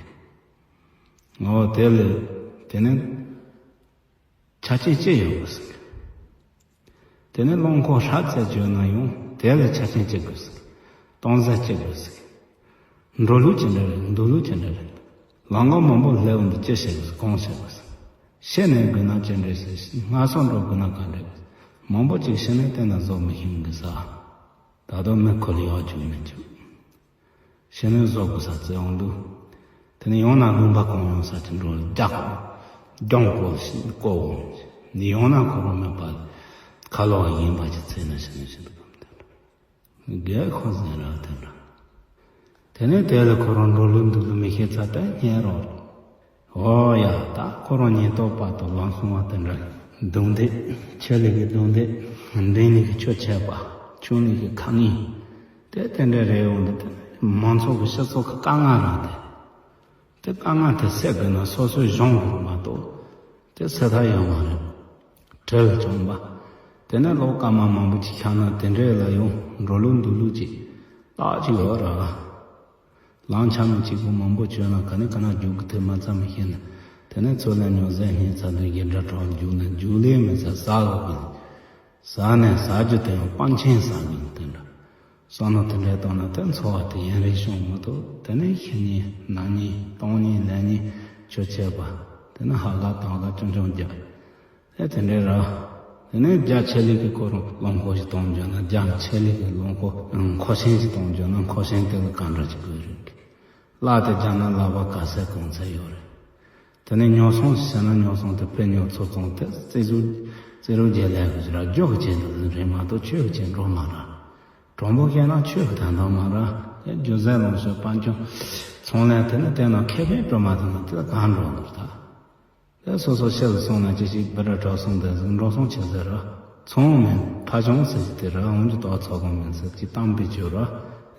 གི། འོ་དེ་ལས་དེ་ནས་ཆ་རྐྱེན་ཅི་ཡོད་དགོས་སྲིད་གི། དེ་ནས་རླངས་འཁོར་ཧྲ་ཙེ་བྱོས་ན་ཡང་དེ་ལ་ཆ་རྐྱེན་ཅི་དགོས་སྲིད་གི། གཏོང་ས་ཅི་དགོས་སྲིད་གི། འགྲོ་ལུགས་ཅི་འདྲ་རེད། འདུག་ལུགས་ཅི་འདྲ་རེད། ལམ་ཁ་མང་པོ་སླེབས་འོང་དུས་ཅི་བྱེད་དགོས། གང་བྱེད་དགོས། ཤི་ནས་དགོས་ན་ཅི་འདྲ་བྱེད། སྔ་སོར་འགྲོ་དགོས་ན་ག་འདྲ་དགོས། མང་པོ་ཅིག་ཤི་ནས་བལྟས་ན་བཟོ་མི་ཤེས་གི་ས། ད་དུང་མི་ཁོ་ལ་ཡག་རྒྱུ་མི་འཇུག་ཤི་ནས་བཟོ་དགོས་ས་བཙལ་འོང་དུས། དེ་ནས་ཡང་ན་ལུང་པ་གང་ཡོང་ས་ཅིག་འགྲོ་རྒྱག་གོ། རྒྱང་གོ་ཞིག་བསྐོར་འོང་། འདི་ཡང་ན་ཁོ་རང་མེད་པ་ཁ་ལོ་བ་ཡིན་པ་ཅིག་བཙལ་ནས་ཤི་ནས་ཤི་འདུག་གམ་དེ་འདྲ། རྒས་འཁོགས་ཟིན་ར་དེ་འདྲ། དེ་ནས་དེ་ལ་ཁོ་རང་འགྲོ་ལུགས་འདུག་ལུགས་མི་ཤེས་ཚར་ཏེ་ཉལ་རོགས། འོ་ཡ། ད་ཁོ་རང་ཉེན་རྟོག་པ་དང་ལམ་སྲུང་བ་དེ་འདྲ། རྡུང་རྡེག་ཆེ་ལེ་གི་རྡུང་རྡེག་འབྲིང་ལེ་གི་ཆོས་འཆད་པ། ཆུང་ལེ་གི་ཁ་ངན། དེ་དེ་འདྲ་རེད་འོང་དུས་དེ་ནས་མང་ཚོགས་ཀྱི་སྤྱི་ཚོགས་ཀྱི་དཀའ་ངལ་རང་དེ། དེ་དཀའ་ངལ་དེ་སེལ་དགོས་ན་སོ་སོས་སྦྱོང་དགོས་མ་གཏོགས་དེ་སེལ་ཐབས་ཡོད་མ་རེད། བྲེལ་བཅོམ་པ། དེ་ནས་ལོ་སྐར་མ་མང་པོ་ཅིག་ཆགས་ན་དེ་འདྲས་ལ་ཡང་འགྲོ་ལུགས་འདུག་ལུགས་ཅིག་རྟགས་ཅིག་ཡོད་ར། ལམ་ཆ་མི་གཅིག་པུ་མང་པོ་བྱོན་ན་ག་ནས་ག་ན་རྒྱུག་གི་དེ་མ་ཚད་མི་ཤེས་ན། དེ་ནས་ཚོ་ལས་ཉོ་ཟས་ཉོས་ཚར་དུས་ཡི་འདྲ་གྲོགས་རྒྱུག་ན་རྒྱུག་ལས་མི་ཚར་ཟ་དགོས་གི། ཟ་ནས་ཟ་རྒྱུ་དེ་ཡང་པང་ཆེན་ཟ་གི་དེ་འདྲ། བསམ་བློ་དེ་འདྲ་བཏང་ན་དེ་འཚོ་བ་དེ་ཡུན་རིང་ཤོང་མི་ཐུབ། དེ་ནས་ཤི་ཉེན་ན་ཉེན་གཏོང་ཉེན་ལེན་ཉེན་ཆོས་འཆད་པ། དེ་ནས་ཧ་ག་དང་ག་ཅུང་ཅུང་རྒྱག་དེ་དེ་འདྲའི་ར། དེ་ནས་རྒྱ་ཆེ་ལེ་གི་སྐོར་རླངས་འཁོར་ཞིག་གཏོང་འཇོག་ན་རྒྱ་ཆེ་ལེ་གི་རླངས་འཁོར་འཁོར་ཆེན་ཞིག་གཏོང་འཇོག་ན་འཁོར་ཆེན་དེ་ལ་ག་འདྲ་ཞིག་དགོས་རེད། གླ་དེ་རྒྱག་ན་གླ་པ་ག་ཚད་གང་ཚད་ཡོད་རེད། དེ་ནས་ཉོ་ཚོང་ཞིག་བྱས་ན་ཉོ་ཚོང་དེ་དཔེ་ཉོ་ཚོང་ཚོང་དེ་རྩིས་ཟུར་རྩིས་རུ་རྒྱལ་ལས་གི་ར་རྒྱུ་གི་ཆེད་དུ་རེད་མ་གཏོགས་ཆོས་གི་ཆེད་འགྲོ་མ་ར། གྲོང་པོ་བཤད་ན་ཆོས་ཀྱི་དོན་དག་མ་ར། རྒྱུ་རྫས་ལོངས་སྤྱོད་དཔལ་འབྱོར་ཚོང་ལས་དེ་ནི་དེ་ནང་ཁེ་ཕན་སྤྲོད་མ་ཐུབ་ན་དེ་ལ་གང་འགྲོ་འདུག་ད། དེ་སོ་སོ་ཕྱི་ལ་སོང་ན་ཅི་ཞིག་བི་ར་གྲྭ་སོང་དེ་ཟིག་འགྲོ་སོང་ཆེ་ཟེར་ར། ཚོང་མིན་ཕ་ཆུང་ཟེར་གྱི་དེ་ར་འོང་གྱི་ཏོག་ཚོགས་གང་མིན་ཟེར་གྱི་གཏམ་དཔེ་བརྗོད་ར།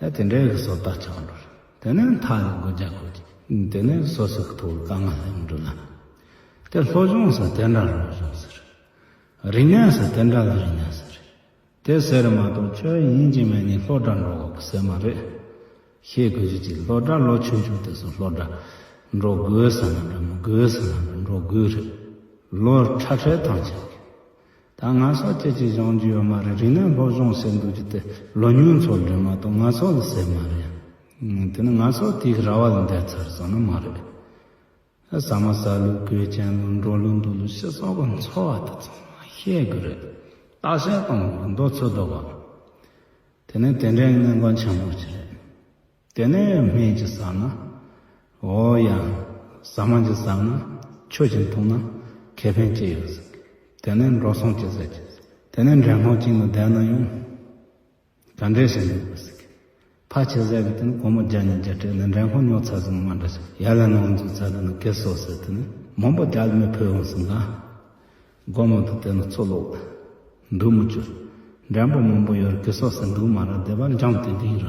དེ་དེ་འདྲའི་གི་བཟོ་ལྟ་ཆགས་འགྲོ་ར། དེ་ནས་མཐའ་ལ་སྒོ་རྒྱག་དགོས་ཀྱི། དེ་ནས་སོ་སོ་གི་ཐོག་ལ་དཀའ་ངལ་སླེབས་འགྲོ་ལ། དེ་སློབ་སྦྱོང་ཟེར་དེ་འདྲ་ལ་སློབ་སྦྱོང་ཟེར། རིག་གནས་ཟེར་དེ་འདྲ་ལ་རིག་གནས་ཟེར། དེ་ཟེར་མ་གཏོགས་ཁྱོད་ཡིན་གཅིག་མིན་གཉིས་སློབ་གྲྭ་འགྲོ་དགོས་ཟེར་མ་རེད། ཤེས་དགོས་རྒྱུ་གཅིག་སློབ་གྲྭ་ལོ་ཆུང་ཆུང་དེ་ཚོ་སློབ་གྲྭ་འགྲོ་དགོས་ཟེར་ན་འདྲ་མི་དགོས་ཟེར་ན་འདྲ་འགྲོ་དགོས་རེད། ལོ་ཁྲ་ཁྲའི་ཐང་ཆད་གི། ད་ང་ཚོ་སྐད་ཅིག་སྦྱང་རྒྱུ་ཡོད་མ་རེད། རིག་གནས་སློབ་སྦྱོང་ཟེར་འདུག་རྒྱུ་དེ་ལོ་ཉུང་ཚོ་འདྲ་མ་གཏོགས་ང་ཚོ་ལ་ཟེར་མ་རེད། དེ་ནི་ང་ཚོ་དེའི་ར་བ་ལ་འདས་ཚར་སོང་ནི་མ་རེད། ཟ་མ་ཟ་ལུགས་གོས་གྱོན་ལུགས་འགྲོ་ལུགས་འདུག་ལུགས་སྤྱི་ཚོགས་ཀྱི་འཚོ་བ་དེ་ཚང་མ་ཤེས་དགོས་རེད། བརྟག་དཔྱད་གཏོང་དགོས་རེད། མདོ་ཚོད་ལྡོག་པ། དེ་ནས་དེ་འདྲའི་གནད་འགག་ཆེན་པོ་ཅིག་རེད། དེ་ནས་སྨན་ཅིག་ཟ་ན། འོ་ཡ། ཟ་མ་ཅིག་ཟ་ན། ཆུ་ཅིག་འཐུང་ན། ཁེ་ཕན་ཅི་ཡོད་ཟེར། དེ་ནས་འགྲོ་སོང་ཅི་ཟེར་གྱི། དེ་ནས་འདྲེན་ཁོང་གཅིག་ནང་བསྡད་ན་ཡང་། ག་འདྲས་ཟེར་འདུག་ཟེར་གྱི། ཕ་ཆེ་ཟེར་གྱི་དེ་ནི་སྒོར་མོ་བརྒྱ་ཉིས་བརྒྱ་སྤྲད་ནས་འདྲེན་ཁོང་ཉོ་ཚར་སོང་མ་འདྲ་ཞིག་ཡར་ལ་ནང་འཛུལ་ཚར་དེ་ནི་ཁེ་སོ་ཟེར་དེ་ནི་མང་པོ་རྒྱ་ལ་མི་ཕོད་འོང་ཟེར་ན། སྒོར་མོ་དང་དེ་ནི་ཚུར་ལོག་འདུག་མི་བཅུག་འདྲེན་པོ་མང་པོ་ཡོད་རེད། ཁེ་སོ་ཟེར་འདུག་མ་རེད། བསྡད་པ་འཇམ་ཏན་ཏན་ར།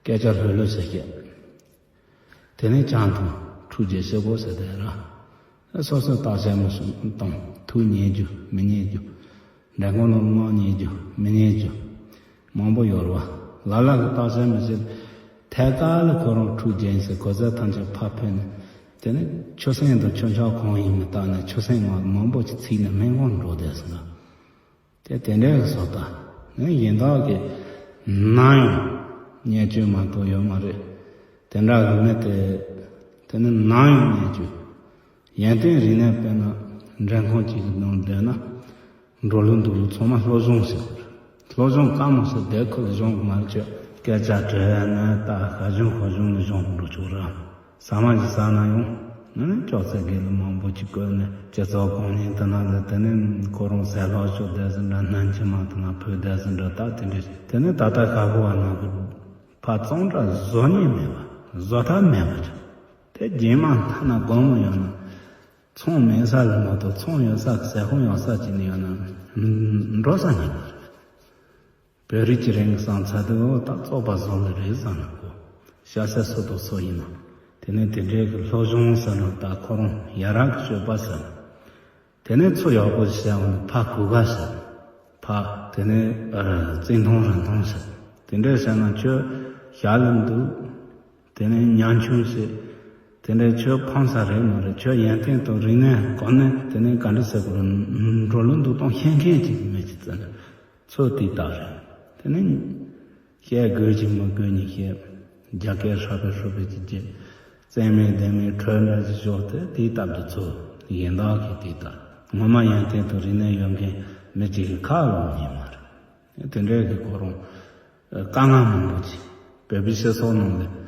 སྐད་ཆ་ལྷོད་ལྷོད་བྱས་བཤད། དེ་ནས་ཅང་དང་ཁྲུས་རྒྱལ་ཤེས་གོ་ཟེར་དེ་ར། སོ་སོའི་བརྟག་དཔྱད་མི་སོང་དང་ཐུགས་མཉེས་རྒྱུ་མི་མཉེས་རྒྱུ། འདྲེན་ཁོང་ནང་དངངས་མཉེས་རྒྱུ་མི་མཉེས་རྒྱུ། མང་པོ་ཡོད་རེད་བ། ལ་ལ་གི་བརྟག་དཔྱད་མི་བྱེད། ཐད་ཀར་ལ་ཁོ་རང་ཁྲུས་རྒྱལ་ཟེར་གོ་ས་ཐམས་ཅད་ཕར་ཕུད་ནས། དེ་ནས་ཆུ་སྲིན་དང་ཆུ་འཁྱག་གང་ཡིན་མི་བརྟག་ནས་ཆུ་སྲིན་མ་མང་པོ་ཅིག་ཚིག་ནས་སྨན་ཁང་འགྲོ་བསྡད་སོང་ན། དེ་དེ་འདྲའི་བཟོ་ལྟ། ནི་ཡིན་དག་གི་ན་ཡང་བརྙས་བཅོས་མ་གཏོགས་ཡོད་མ་རེད། དེ་འདྲ་གི་མི་དེ། དེ་ནི་ན་ཡང་བརྙས་བཅོས། ཡོན་ཏན་རིག་གནས་དཔེར་ན་འདྲེན་ཁང་གཅིག་གི་ནང་བསྡད་ན། འགྲོ་ལུགས་འདུག་ལུགས་ཚང་མ་སློབ་སྦྱོང་ཟེར་བ་རེད། སློབ་སྦྱོང་དཀའ་མོ་ཟེར་བསྡད་ཁུལ་སྦྱོང་གི་མ་རེད་ཅོ། སྐད་ཆ་དྲི་ན་ད་ཤ་གཞུང་ཤོ་གཞུང་ནས་སྦྱོང་འགྲོ་ཆོག་ར། ཟ་མ་ཞིག་ཟ་ན་ཡང་། ཨ་ནི་ཅོག་ཙེ་སྒེར་ལ་མང་པོ་ཅིག་བཀོད་ནས་སྤྱི་ཚོགས་གང་ཉིད་དུ་ན་ལ་དེ་ནས་ཁོ་རང་ཟས་ལྷག་ཤོར་བསྡད་ཟིན་འདྲ། སྣུམ་གྱི་མ་དུ་ན་ཕོད་བསྡད་ཟིན་འདྲ། ད་དེ་འདྲ་དེ་ནས་ད་ལྟ་ཁ་ཁོ་བ་ན་གི་ཕ་གཙང་སྦྲ་བཟོ་ཉེས་མེད་པ་བཟོ་ཐབས་མེད་པ་ཅིག་དེ་རྗེས་མ་མཐའ་ན་དགོང་མོ་ཡོང་ན་ཚོང་མེད་ས་ལ་མ་གཏོགས་ཚོང་ཡོད་ས་གི་ཟས་ཁང་ཡོད་ས་ཅིག་ནས་ཡོང་ན་འགྲོ་ས་ཉེ་མ་རེད། བོད་རིགས་ཀྱི་རིང་གི་བསམ་ཚར་དུས་འོ་ད་བཙོག་པ་བཟོ་ལེ་རེད་བསམ་ནས་གོ། ཤ་ཟ་སུ་དང་སུ་ཡིན་ན། དེ་ནས་དེ་འདྲའི་གི་སློབ་སྦྱོང་ཟེར་ན་ད་ཁོ་རང་ཡ་རབས་ཀྱི་སྤྱོད་པ་ཟེར། དེ་ནས་ཚུར་ཡག་པོ་ཞིག་བྱས་འོང་ནས་ཕ་གུ་ག་ཟེར། ཕ་དེ་ནས་བརྩི་མཐོང་རིན་ཐང་ཟེར། དེ་འདྲའི་བྱས་ན་ཁྱོད་ཞྭ་ལུ་འདུག་དེ་ནས་ཉམ་ཆུང་ཞིག་དེ་འདྲའི་ཁྱོད་ཕངས་ས་རེད་མ་རེད། ཁྱོད་ཡོན་ཏན་དང་རིག་གནས་གོ་གནས་དེ་ནས་ག་འདྲ་ཟེར་དགོས་རེད། འགྲོ་ལུགས་འདུག་སྟངས་ཤེས་མཁན་ཅིག་མེད་ཅིག་བརྩི་ན། ཚོད་དེ་ལྟར་རེད། དེ་ནས་བཤད་དགོས་ཀྱི་མི་དགོས་ཉིད་བཤད། རྒྱ་སྐད་ཧྲ་པའི་ཧྲུ་པའི་ཅིག་བརྗེད། བཙན་མའི་ལྡན་མའི་ཁྲོད་འདྲ་ཞིག་ཞོག་སྟེ་དེའི་སྟབས་དུ་ཚོ་ཡིན་དག་གིས་དེའི་སྟབས་ངོ་མ་ཡོན་ཏན་དང་རིག་གནས་ཡོད་མཁན་མི་གཅིག་གི་ཁ་ལོག་ཉན་མ་རེད། དེ་འདྲའི་གི་ཁོ་རང་དཀའ་ངལ་མང་པོ་ཅིག་བོད་པའི་སྤྱི་ཚོགས་ནང་ལ་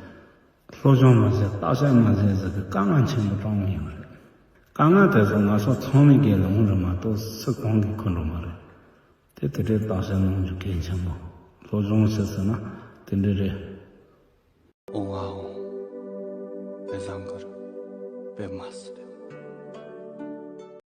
སློབ་སྦྱོང་མ་བྱས་བརྟག་དཔྱད་མ་བྱས་ཟེར་གི་དཀའ་ངལ་ཆེན་པོ་བགྲང་ཡོད་རེད། དཀའ་ངལ་དེ་ཚོ་ང་ཚོ་ཚང་མའི་སྒེར་ལ་འོང་རེད་མ་གཏོགས་སུ་གང་གིས་འཁུར་འགྲོ་མ་རེད། དེ་དེ་འདྲའི་བརྟག་དཔྱད་གནང་རྒྱུ་གལ་ཆེན་པོ། སློབ་སྦྱོང་བྱེད་ཟེར་ན་དེ་འདྲ་རེད། འོང་ང་འོང་། བེ་ལང་གར་བེ་མ་སི་རེད།